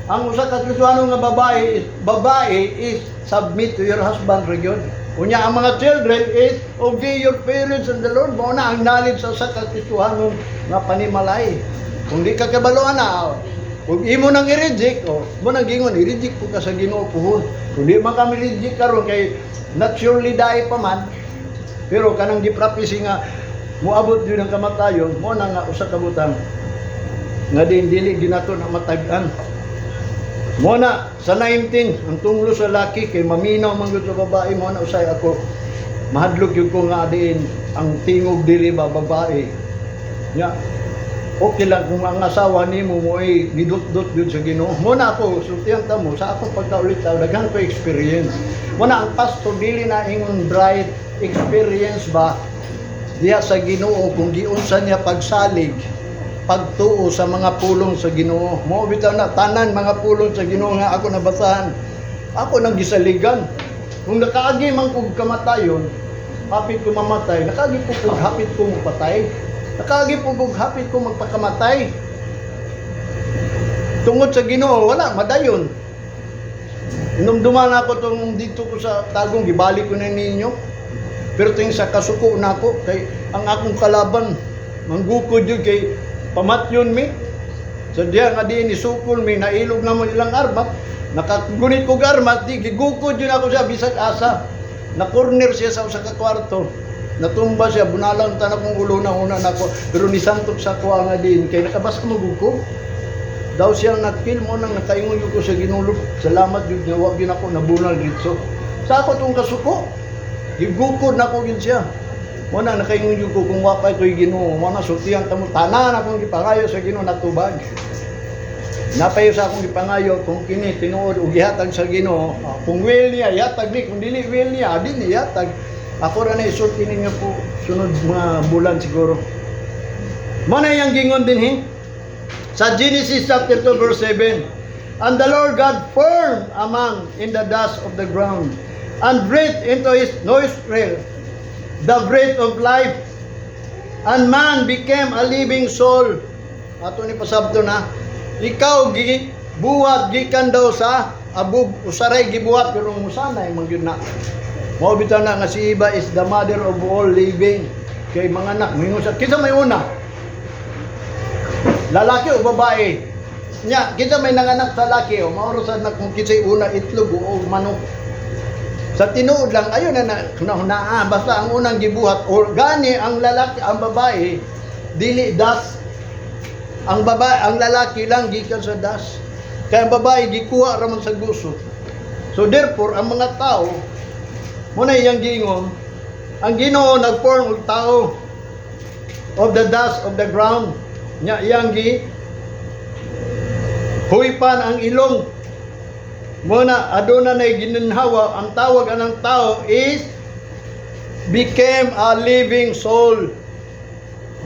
ang usa ka Kristohano nga babae is submit to your husband ra gyud. Unya ang mga children is obey your parents and the Lord. Mao na ang knowledge sa usa ka Kristohanon nga panimalay. Kung di ka kabalo ana, kung imo nang i-reject, oh, mo nang gingon, i-reject ko ka sa Ginoo puhon. Kung di man kami reject karon kay not surely die pa man, pero kanang gi-prophecy nga moabot yun ang kamatayon, mo na nga usa ka butang nga din dili ginato na matag-an. Mo na sa 19 ang tunglo sa laki kay maminaw man gud sa babae, mo na usay ako mahadlok gyud ko nga diin ang tingog dili ba babae. Ya. Okay lang kung ang asawa nimo mo ay gidut-dut gyud sa Ginoo. Mo na ako sultihan ta mo sa akong pagkaulit tao, daghan ko experience. Mo na ang pastor dili na ingon bright experience ba diha sa Ginoo kung giunsa niya pagsalig, pagtuo sa mga pulong sa Ginoo. Mo bitaw na tanan mga pulong sa Ginoo nga ako nabasahan. Ako nang gisaligan. Kung nakaagi man kog kamatayon, hapit ko mamatay, nakaagi po kog hapit ko mapatay. Nakaagi po kog hapit ko magpakamatay. Tungod sa Ginoo, wala madayon. Inumduman ako tong dito ko sa Tagum, gibalik ko na ninyo. Pero ting sa kasuko nako kay ang akong kalaban manggukod yun kay pamatyon mi. Sa diya nga diin isukol mi, nailog na mo ilang armat, nakagunit kog armat, di gigukod yun ako siya bisag asa. Na corner siya sa usa ka kwarto. Natumba siya, bunalang tanak kong ulo na una nako. Pero nisantok sa kuha nga din kay nakabas ko maguko. Daw siya nakil mo nang nakaingon yun ko sa Ginoo. Salamat yun nga wag yun ako nabunal dito. Sa ako tong kasuko. Gigukod na ko yun siya. Mo na nakaingon yun ko kung wa pa ito'y Ginoo. Mo na sultihan tamo tanan akong gipangayo sa Ginoo natubag. Napayo sa akong gipangayo kung kini tinuod og gihatag sa Ginoo, kung will niya ihatag ni, kung dili will niya di niya ihatag. Ako ra na isulti ninyo po sunod mga bulan siguro. Mo na iyang gingon dinhi sa Genesis chapter 2 verse 7. "And the Lord God formed a man in the dust of the ground and breathed into his nostril the breath of life, and man became a living soul." Ato ni pasabto na ikaw gibuhat gikan daw sa abog, usaray gibuhat pero musanay man gyud na. Mao bitaw na nga si Eva is the mother of all living. Kay mga anak mingon sa kinsa may una? Lalaki o babae? Nya, kinsa may nanganak sa laki o mao ra sad na kung kinsay una, itlog o manok. Sa tinuod lang ayon na na, na, na basta ang unang gibuhat or gani ang lalaki, ang babae dili dust. Ang babae, ang lalaki lang gikan sa dust. Kaya ang babae gikuha ra man sa guso. So therefore, ang mga tao mo na iyang giingon, ang Ginoo nag-form og tao of the dust of the ground. Nya iyang gi huypan ang ilong. Muna aduna nay gininhawa, ang tawag anang tao is became a living soul.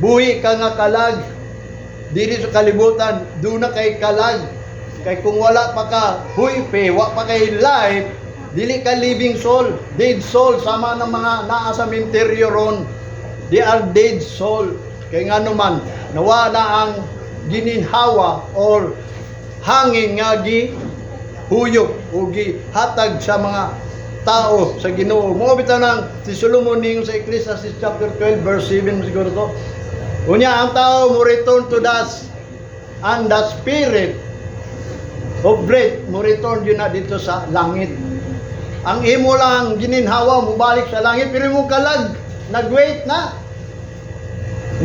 Buhi ka nga kalag. Dili sa kalibutan, duna kay kalag. Kay kung wala pa ka huype, wa pa kay life, dili ka living soul, dead soul sama ng mga naa sa menteryo ron. They are dead soul. Kay ngano man, nawala ang gininhawa or hangin nga gi huyop o gihatag sa mga tao sa Ginoo. Mao bitaw nang si Solomon ningon sa Ecclesiastes chapter 12 verse 7 siguro to. Unya ang tao mo return to dust and the spirit of breath mo return yun na dito sa langit. Ang imo lang gininhawa mo balik sa langit pero imong kalag nagwait na.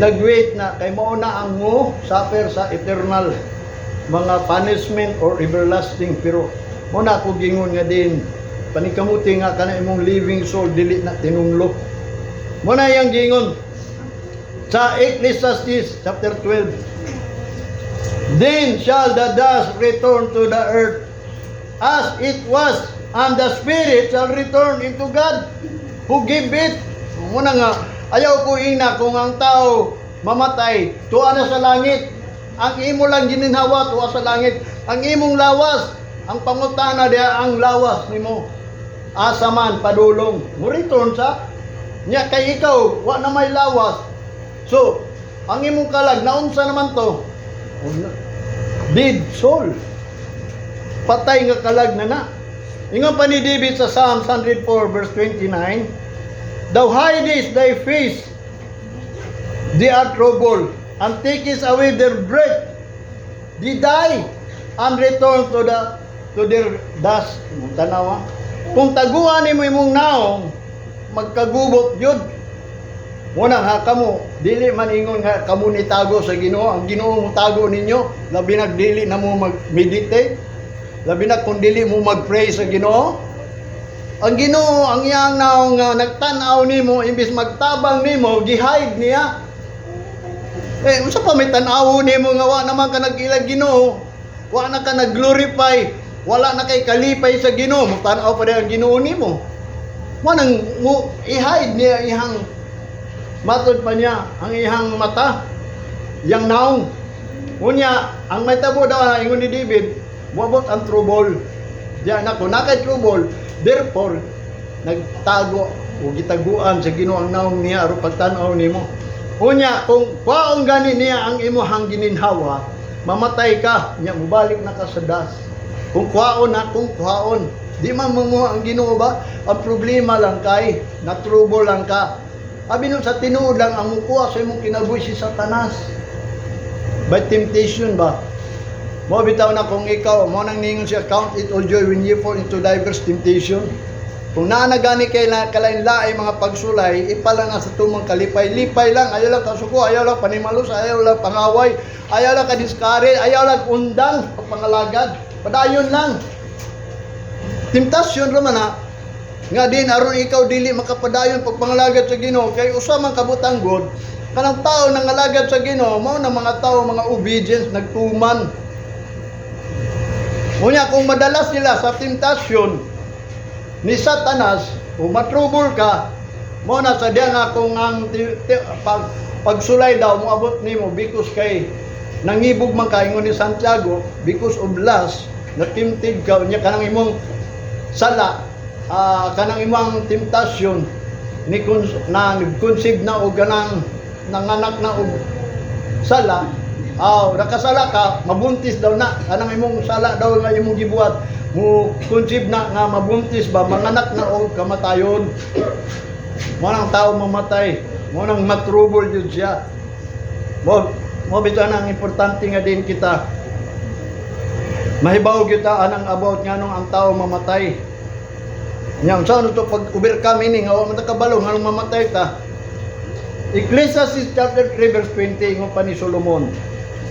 Nagwait na kay mao na ang mo suffer sa eternal mga punishment or everlasting, pero mo na ako gingon nga din panikamuti nga kana imong living soul dili na tinunglo. Mo na iyang gingon sa Ecclesiastes chapter 12: "Then shall the dust return to the earth as it was, and the spirit shall return into God who gave it." Muna nga, ayaw ko ina kung ang tao mamatay, tuwa na sa langit. Ang imo lang gininhawa, tuwa sa langit. Ang imong lawas, ang pangutana diya ang lawas nimo. Asa man padulong, mo return sa niya kay ikaw, wa na may lawas. So, ang imong kalag, naunsa naman to? Dead soul. Patay nga kalag na na. Ingon pa ni David sa Psalms 104 verse 29, "Thou hidest thy face, they are troubled, and takest away their breath. They die and return to their dust." Imong tanawa. Kung taguan nimo imong naong, magkagubot yun. Muna nga kamo, dili man ingon nga kamo ni tago sa Ginoo, ang Ginoo mo tago ninyo, labi na dili na mo mag-meditate, labi na kung dili mo mag-pray sa Ginoo. Ang Ginoo ang iyang naong nga nagtan-aw nimo imbis magtabang nimo, gi-hide niya. Eh, unsa pa may tan-aw nimo nga wa naman ka nag-ilag Ginoo? Wa na ka nag-glorify, wala na kay kalipay sa Ginoo, mo tan-aw pa rin ang Ginoo nimo. Mo nang mo i-hide niya ihang matod pa niya ang ihang mata, yang naong. Unya, ang may tabo daw na ingon ni David, moabot ang trouble. Diya na kung nakay trouble, therefore nagtago o gitaguan sa Ginoo ang naong niya aron pagtan-aw nimo. Unya, kung kwaong gani niya ang imuhang gininhawa, mamatay ka, nya mubalik na ka sa dust. Kung kwaon na, kung kwaon. Di man manguha ang Ginoo ba? Ang problema lang kay natrouble lang ka. Abi nun, sa tinuod lang, ang mukuha sa imong kinabuhi si Satanas. By temptation ba? Mo bitaw na kung ikaw, mo nang ningon siya, "Count it all joy when you fall into diverse temptation." Kung naa na gani kay na kalain-lain mga pagsulay, ipala na sa tumang kalipay. Lipay lang, ayaw lang kasuko, ayaw lang panimalus, ayaw lang pangaway, ayaw lang kadiskare, ayaw lang undang pangalagad. Padayon lang. Temptasyon raman na nga din aron ikaw dili makapadayon pagpangalagad sa Ginoo, kay usa man kabutang god kanang tao nangalagad sa Ginoo, mao na mga tao mga obedience, nagtuman. Unya kung madalas sila sa temptasyon ni Satanas o matrouble ka, mo na sa diya nga kung ang pagsulay daw moabot nimo because kay nangibog man ka, ingon ni Santiago, because of lust na tempted ka. Unya kanang imong sala, kanang imong temptasyon ni na conceive na og kanang nanganak na og sala. Aw, nakasala ka, mabuntis daw na kanang imong sala daw nga imong gibuhat, mo conceive na nga mabuntis ba, manganak na og kamatayon. Mo nang tao mamatay, mo nang matrouble jud siya. Mo mo bitaw na ang importante nga din kita mahibaw kita anang about nganong ang tao mamatay. Nya unsa to pag overcome ini nga wa man ta kabalo nganong mamatay ta? Ecclesiastes chapter 3 verse 20, ingon pa ni Solomon,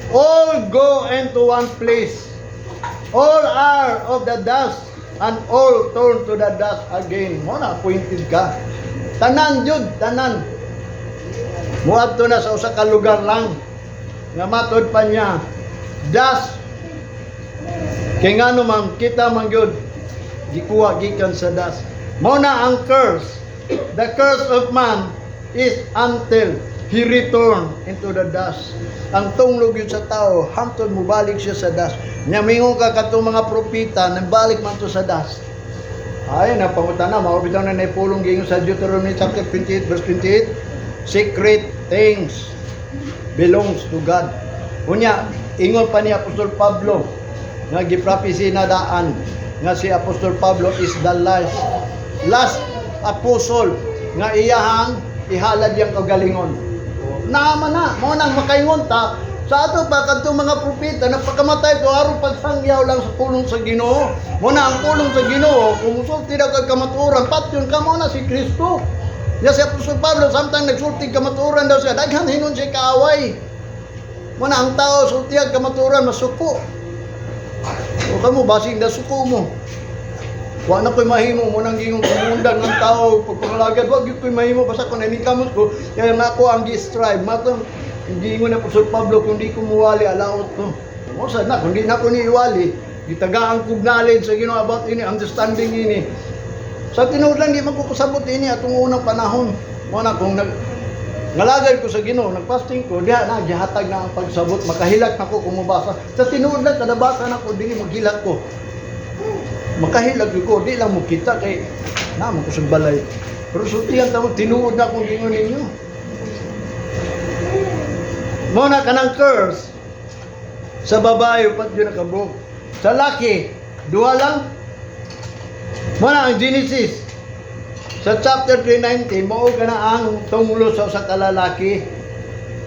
"All go into one place. All are of the dust and all turn to the dust again." Mo na appointed ka. Tanan jud, tanan. Muadto na sa usa ka lugar lang. Nga matod pa niya, dust. Kay ngano man kita man gyud gikuha gikan sa dust. Mao na ang curse. The curse of man is until he return into the dust. Ang tunglog yun sa tao, hangtod mubalik siya sa dust. Nya mingon ka katong mga propeta, nabalik man to sa dust. Ay, napangutana, mao bitaw na naipulong giingon sa Deuteronomy chapter 28 verse 28, secret things belongs to God. Unya, ingon pa ni Apostol Pablo, nga giprophesy na daan, nga si Apostol Pablo is the last apostle nga iyahang ihalad yang kagalingon. Naman na, mo nang makaingon ta, sa ato pa kadtong mga propeta nagpakamatay to aron pagsangyaw lang sa pulong sa Ginoo. Mo na ang pulong sa Ginoo, kung musulti daw kag kamatuoran, patyon ka. Mo na si Kristo. Ya si Apostol Pablo, samtang nagsulti kamatuoran daw siya, daghan hinon siya kaaway. Mo na ang tao sultiag kamatuoran, masuko. O kamo basing da suko mo. Wa na ko'y mahimo mo nang gingong kumundang ng tao pagpangalagad, wa gyud ko'y mahimo basta kung nanikamot ko kaya nga ako ang gi-strive matong giingon na Apostol Pablo, kung di ko muwali, alaot ko. Mo sad na kung di na ko ni iwali, gitagaan kog knowledge sa Ginoo about ini, understanding ini. Sa tinuod lang, di man ko kasabot ini atong unang panahon. Mo na kung nag ngalagad ko sa Ginoo, nagfasting ko, diha na gihatag na ang pagsabot, makahilak na ko kung mabasa. Sa tinuod lang, kada basa na ko dili maghilak ko. Makahilak ko, di lang mo kita kay naman ko sa balay. Pero sultihan ta mo, tinuod na akong gingon ninyo. Mo na kanang curse sa babae, upat yun nakabuok. Sa laki, duha lang. Mo na ang Genesis sa chapter 3:19, mao ka na ang tunglo sa usa ka lalaki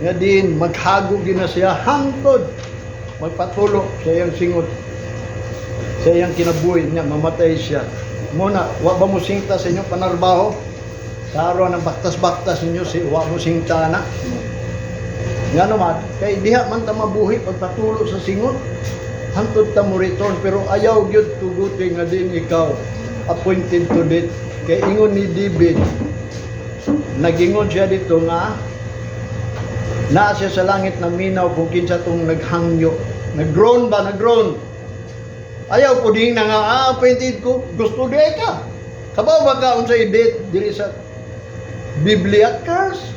nga din maghagog din na siya hangtod magpatulo sa iyang singot, sa iyang kinabuhi niya, mamatay siya. Mo na wa ba mo singta sa inyong panarbaho sa araw ng baktas-baktas ninyo, si wa mo singta na nga naman kay diha man ta mabuhi pagpatulo sa singot hangtod ta mo return. Pero ayaw gyud tuguti nga din ikaw appointed to death, kay ingon ni David, nagingon siya dito nga naa siya sa langit na minaw kung kinsa tong naghangyo, nag-groan ba, nag-groan. Ayaw po din na nga appointed ko, gusto di ka. Kabaw ba ka unsay death diri sa Biblia? Curse.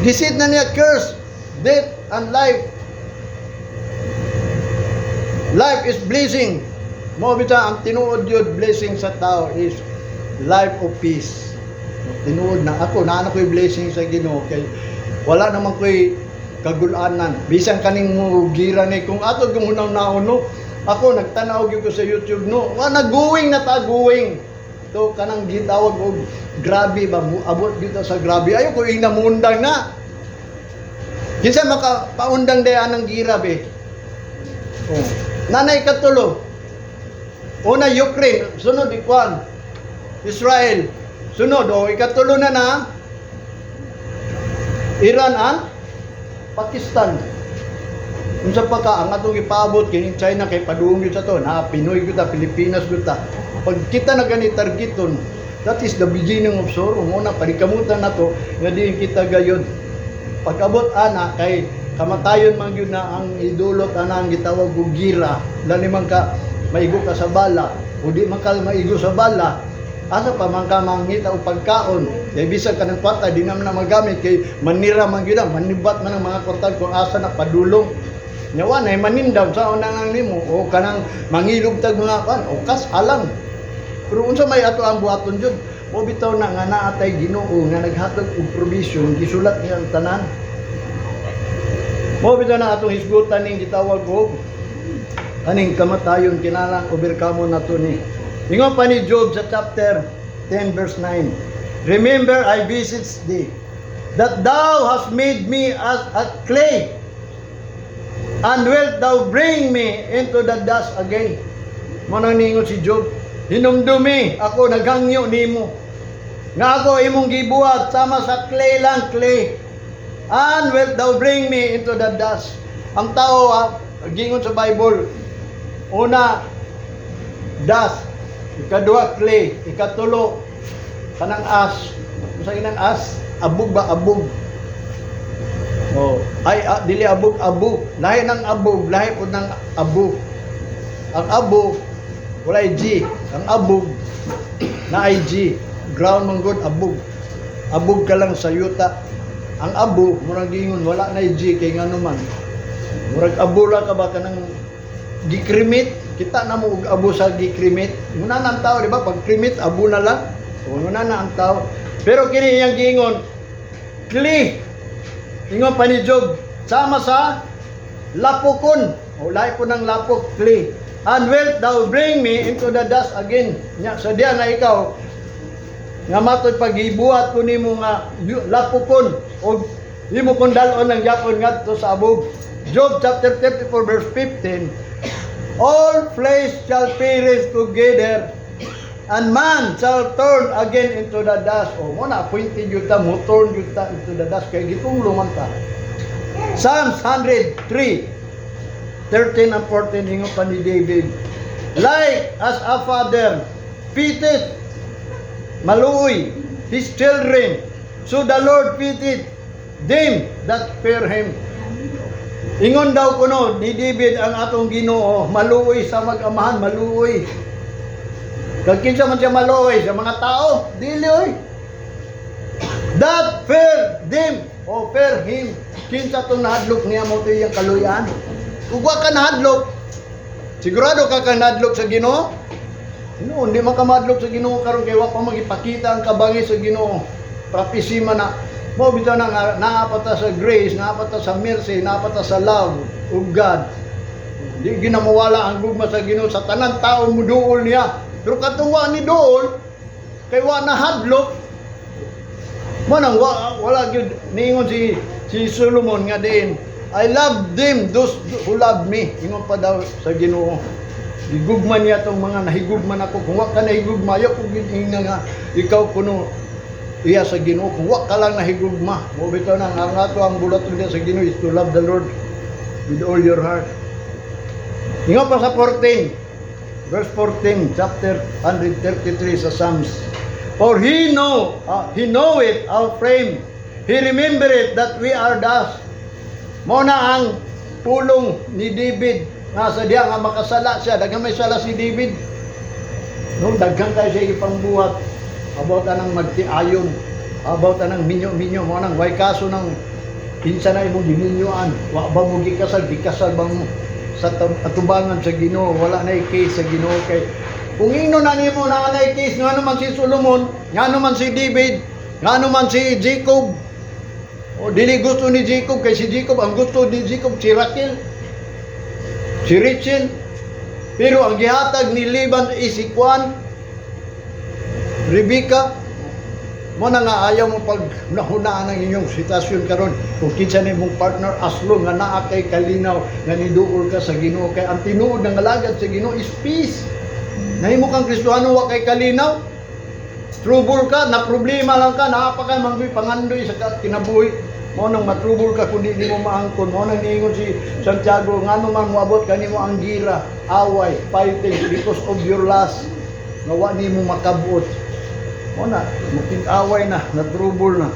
Gisit na niya curse, death and life. Life is blessing. Mo bitaw ang tinuod yun, blessing sa tao is life of peace. Tinuod na ako, naa na ko'y blessing sa Ginoo kay wala naman ko'y kagulanan. Bisan kaning mo gira ni kung ato kung hunaw naon no, Ako nagtanaw gyud ko sa YouTube, no. Wa na, going na ta, going. To kanang gitawag og grabe ba mo abot gyud ta sa grabe. Ayo ko ing namundang na. Kinsa maka paundang day anang gira be? Oh. Nanay katulo. Una Ukraine, sunod ikwan. Israel. Sunod oh, ikatulo na na Iran and Pakistan. Unsa pa ka ang atong ipaabot kining China kay padung gyud sa to na Pinoy gyud ta, Pilipinas gyud ta. Pag kita na gani targeton, that is the beginning of sorrow. Mo na panikamutan nato nga diin kita gayon. Pag abot ana kay kamatayon man gyud na ang idulot ana ang gitawag og gira. Lani man ka maigo ka sa bala o di man ka maigo sa bala, asa pa man ka mangita og pagkaon? Kay bisan ka ng kwarta, di naman na magamit kay manira man gyud ang manibat man ang mga kwarta kung asa na padulong. Nya wa nay manindaw sa unang nang nimo o kanang mangilog tag mga kan o kas alang. Pero unsa may ato ang buhaton jud? Mo bitaw na nga naa tay Ginoo nga naghatag og provision, gisulat niya ang tanan. Mo bitaw na atong hisgutan ning gitawag og aning kamatayon, kinahanglan overcome nato ni. Ingon pa ni Job sa chapter 10 verse 9. "Remember, I beseech thee, that thou hast made me as a clay, and wilt thou bring me into the dust again?" Mo nang ningon si Job, hinumdumi, ako naghangyo nimo. Nga ako imong gibuhat sama sa clay lang, clay. And wilt thou bring me into the dust? Ang tao, gingon sa Bible, una, dust, ikaduha, clay, ikatulo, kanang ash. Unsa inang ash? Abog ba, abog? Oh, ay dili abog, abo. Lahi ng abog, lahi po ng abo. Ang abo walay G, ang abog na ay G. Ground man gud abog. Abog ka lang sa yuta. Ang abo murag ingon wala na G kay ngano man. Murag abo ra ka ba, kanang gi-cremate, kita na mo og abo sa gi-cremate. Muna na ang tao, di ba? Pag cremate, abo na lang. O, muna na ang tao. Pero kini iyang giingon, clay. Ingon pa ni Job, sama sa lapokon. O lahi po ng lapok, clay. And wilt thou bring me into the dust again? Nya, sa diya nga ikaw, nga matod pag-ibuhat ko nimo nga lapokon o imo kong dal-on ng yapon ngadto sa abog. Job chapter 34 verse 15. "All flesh shall perish together and man shall turn again into the dust." O mo na appointed yun ta, mo turn yun ta into the dust kay gitunglo man ta. Psalms 103 13 and 14, ingon pa ni David, "Like as a father pitieth," maluoy, "his children, so the Lord pitieth them that fear him." Ingon daw kuno ni David, ang atong Ginoo maluoy sa mag-amahan, maluoy. Kag kinsa man siya maluoy sa mga tao? Dili oy. That fear them o fear him. Kinsa tong nahadlok niya mo to iyang kaluyan. Ug wa ka nahadlok, sigurado ka ka nahadlok sa Ginoo? No, hindi man ka mahadlok sa Ginoo karon kay wa pa magipakita ang kabangi sa Ginoo. Prophecy man na. Mo bitaw na nga naa pa ta sa grace, naa pa ta sa mercy, naa pa ta sa love of God. Di ginamawala ang gugma sa Ginoo sa tanan tao muduol niya. Pero katong wa ni duol kay wa na hadlok. Mo nang wa, wala gyud niingon si Solomon nga diin, "I love them those who love me." Ingon pa daw sa Ginoo. Gigugma niya tong mga nahigugma nako. Kung wa ka nahigugma, ayaw ko gyud ingna nga ikaw kuno iya sa Ginoo. Kung wa ka lang nahigugma, mo bitaw na nga ang ato ang bulat sa Ginoo is to love the Lord with all your heart. Ingon pa sa 14, verse 14, chapter 133 sa Psalms. "For he knoweth our frame. He remembereth that we are dust." Mo na ang pulong ni David nga sa diya nga makasala siya, daghan may sala si David. No, daghan kay siya ipangbuhat about anang magtiayon, about anang minyo-minyo, mo nang way kaso ng kinsa na imong giminyuan, wa ba mo gikasal, gikasal ba mo sa atubangan sa Ginoo, wala na case sa Ginoo kay kung ingno na nimo na na case, ngano man si Solomon, ngano man si David, ngano man si Jacob? O dili gusto ni Jacob, kay si Jacob, ang gusto ni Jacob si Rachel. Si Rachel. Pero ang gihatag ni Laban is si Kwan, Rebecca. Mo na nga ayaw mo pag nahunaan ang inyong sitwasyon karon kung kinsa na imong partner, as long nga naa kay kalinaw nga niduol ka sa Ginoo, kay ang tinuod nga alagad sa Ginoo is peace. Nahimo kang Kristohano, wa kay kalinaw, trouble ka, na problema lang ka, naa pa kay manggoy pangandoy sa kinabuhi mo, nang matrubol ka kundi nimo maangkon. Mo nang niingon si Santiago, ngano man moabot kanimo ang gira, away, fighting because of your lust nga wa nimo makabot. Mo na, away na, na-trouble na.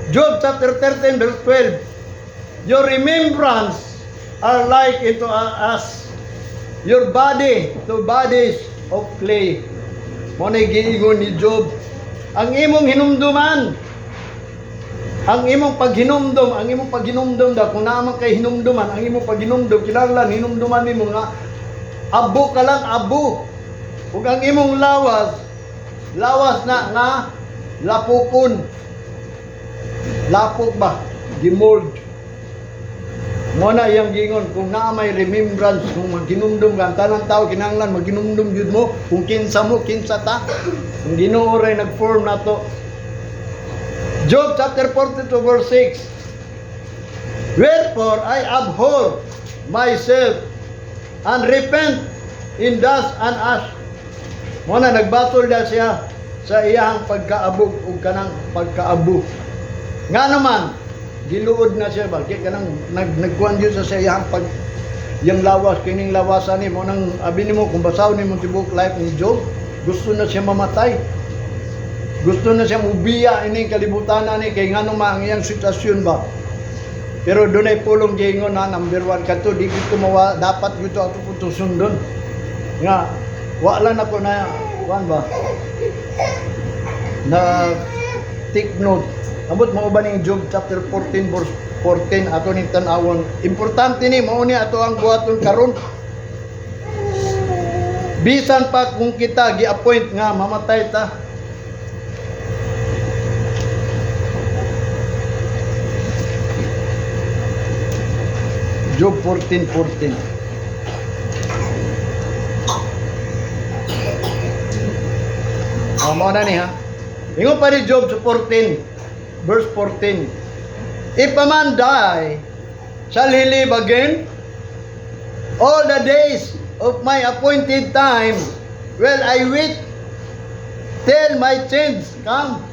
Job chapter 13 verse 12. "Your remembrance are like into us, your body to bodies of clay." Mo na giingon ni Job, ang imong hinumduman, ang imong paghinumdum daw, kung naa man kay hinumduman, ang imong paghinumdum, kinahanglan hinumduman nimo nga abo ka lang, abo. Ug ang imong lawas, lawas na nga lapukon. Lapok ba? Gimold. Mo na iyang gingon, kung naa may remembrance, kung maghinumdum ka, ang tanang tao kinahanglan maghinumdum gyud mo kung kinsa mo, kinsa ta. Kung Ginoo ray nag-form nato. Job chapter 42 verse 6. "Wherefore I abhor myself and repent in dust and ash." Mo na nagbatol na siya sa iyang pagkaabog ug kanang pagkaabo. Nga naman, giluod na siya ba? Kaya kanang nagkuan gyud sa iyang pag yang lawas, kining lawasan ni mo nang abi nimo kung basahon nimo tibuok life ni Job, gusto na siya mamatay. Gusto na siya mubiya ini kalibutan ni, kay ngano man ang iyang sitwasyon ba. Pero dunay pulong giingon na number one kadto di gito mawa, dapat gito ato po sundon. Nga wa lang ako na kuan ba na take note. Amot mo ba ning Job chapter 14 verse 14, ato ning tan-awon. Importante ni mao ni ato ang buhaton karon. Bisan pa kung kita gi-appoint nga mamatay ta. Job 14:14. Oh, mao na ni ha. Ingon pa ni Job sa 14 verse 14. "If a man die, shall he live again? All the days of my appointed time will I wait till my change come."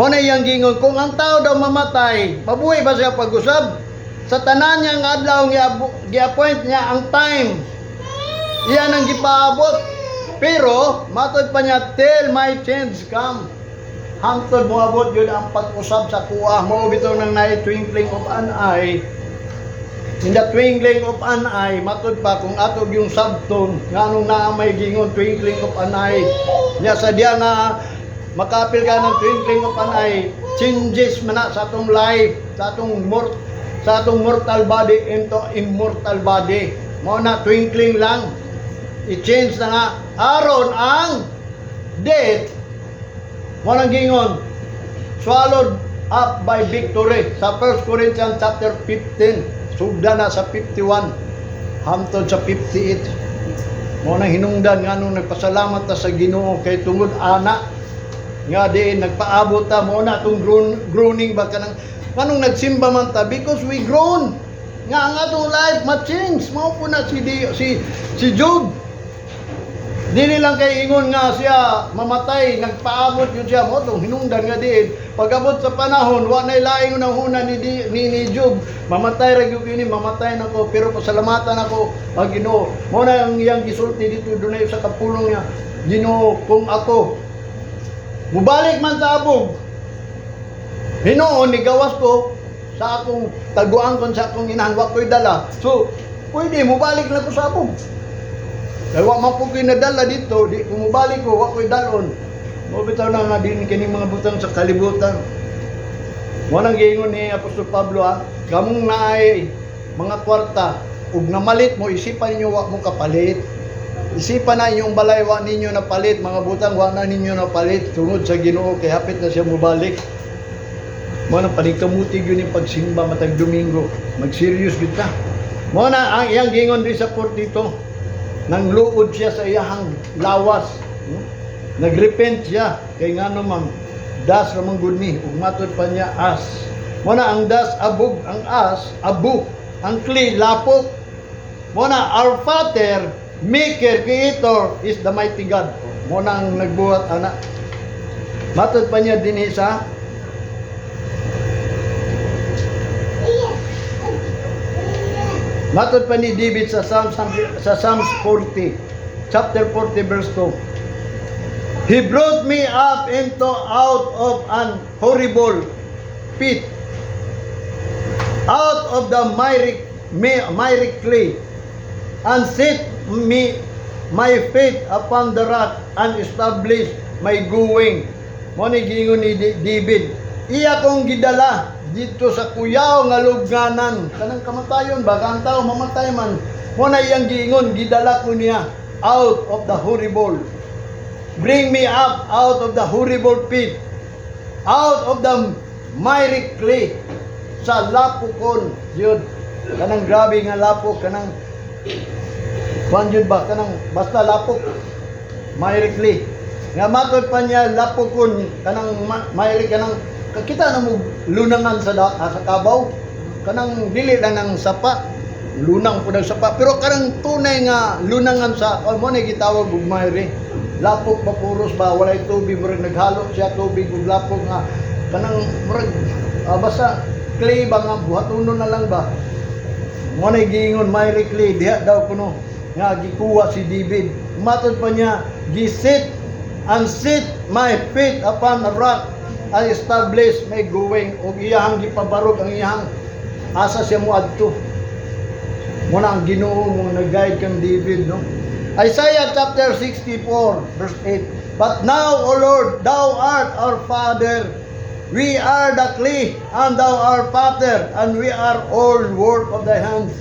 Mo na iyang gingon, kung ang tao daw mamatay, mabuhi ba siya pag-usab? Sa tanan niyang adlaw gi-appoint niya ang time. Iyan ang gipaabot. Pero matod pa niya, "till my change come." Hangtod moabot yun ang pag-usab sa kuha mo, bitaw nang naay twinkling of an eye. In the twinkling of an eye, matod pa kung ato yung sabton, nga anong naa may gingon twinkling of an eye. Nya sa diya nga makapil ka ng twinkling of an eye, changes man na sa atong life, sa atong mortal body into immortal body. Mao na, twinkling lang. I-change na nga aron ang death, mo nang gingon, swallowed up by victory sa 1 Corinthians chapter 15, sugda na sa 51 hamtod sa 58. Mo nang hinungdan nga nung nagpasalamat ta sa Ginoo kay tungod ana nga di nagpaabot ta. Mo na atong groaning ba, kanang kanong nagsimba man ta because we groan nga ang atong life ma-change. Mao po na si Job. Dili lang kay ingon nga siya mamatay, nagpaabot yun siya mo tong hinungdan nga diin. Pag-abot sa panahon, wa nay laing unang ni Job. Mamatay ra gyud kini, mamatay nako, pero pasalamatan ako ang Ginoo. Mo na ang iyang gisulti dito, dunay sa kapulong niya. "Ginoo, kung ako mubalik man sa abog, hinuon ni gawas ko sa akong taguan kon sa akong inahan, wa ko'y dala. So, pwede mubalik na ko sa abog. Kaya wa man po ko'y nadala dito, di kung mubalik ko, wa ko'y dalon." Mo bitaw na nga din kining mga butang sa kalibutan. Mo nang giingon ni Apostol Pablo ha, kamong naay mga kwarta ug namalit mo, isipan ninyo wa mo kapalit. Isipan na inyong balay wa ninyo napalit, mga butang wa na ninyo napalit tungod sa Ginoo kay hapit na siya mobalik. Mo nang paningkamuti gyud yung pagsimba matag Domingo. Mag-serious gyud ta. Mo na ang iyang gingon di sa 42. Nang luod siya sa iyahang lawas. No? Nagrepent siya kay ngano man dust ra man gud ni, ug matud pa niya ash. Mo na ang dust abog, ang ash abo, ang clay lapok. Mo na our Father, Maker, Creator is the mighty God. Mo na ang nagbuhat ana. Matod pa niya dinhi sa Matod pa ni David sa Psalms 40, chapter 40 verse 2. "He brought me up into out of an horrible pit, out of the miry clay, and set me my feet upon the rock and establish my going." Mo ni giingon ni David, iya kong gidala dito sa kuyaw nga lubnganan, kanang kamatayon ba, ang tao mamatay man. Mo na iyang giingon, gidala ko niya out of the horrible. Bring me up out of the horrible pit, out of the miry clay, sa lapokon yun, kanang grabe nga lapok, kanang kuan yun ba, kanang basta lapok, miry clay nga matod pa niya lapokon, kanang miry, kanang kita na mo lunangan sa kabaw, kanang dili lang ng sapa, lunang po ng sapa, pero kanang tunay nga lunangan sa, oh, mo na gitawag og miry, lapok ba, puros ba, walay tubig, murag naghalo siya tubig ug lapok nga kanang murag basta clay ba nga buhatunon na lang ba. Mo na giingon miry clay, diha daw kuno nga gikuha si David. Matod pa niya, gisit and set my feet upon a rock and establish my going, ug iyahang gipabarog ang iyahang asa siya moadto. Mo na ang Ginoo mo nag-guide kang David, no? Isaiah chapter 64 verse 8. "But now, O Lord, thou art our Father. We are the clay, and thou art potter, and we are all work of thy hands."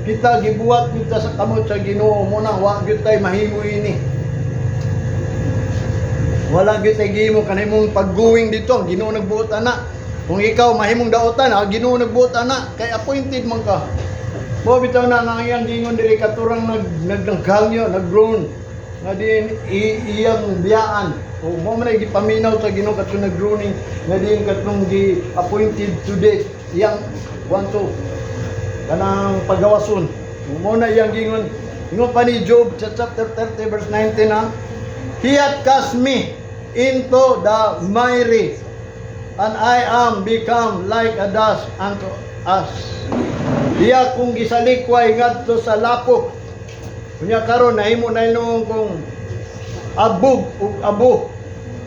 Kita gibuhat kita sa kamot sa Ginoo. Mo na wa gyud tay mahimo ini. Wala gyud tay gihimo kanimong pagguwing dito, ang Ginoo nagbuot ana. Kung ikaw mahimong daotan, ang Ginoo nagbuot ana kay appointed man ka. Mo bitaw na nga ang iyang giingon diri katurang nag nagnaghangyo, nag-groan nga diin iyang biyaan. O mo man ay gipaminaw sa Ginoo katong nag-groaning nga diin katong gi appointed to death iyang kwanto kanang pagawason. Mo na iyang giingon. Ingon pa ni Job sa chapter 30 verse 19 na, "He hath cast me into the miry, and I am become like a dust unto us." Iya kong gisalikway ngadto sa lapok. Unya karon nahimo na hinuon kong abog ug abo.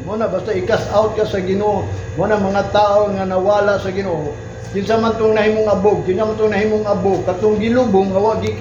Mo na basta i-cast out ka sa Ginoo. Mo na mga tao nga nawala sa Ginoo. Kinsa man tong nahimong abog, kinsa man tong nahimong abo, katong gilubong nga wa gi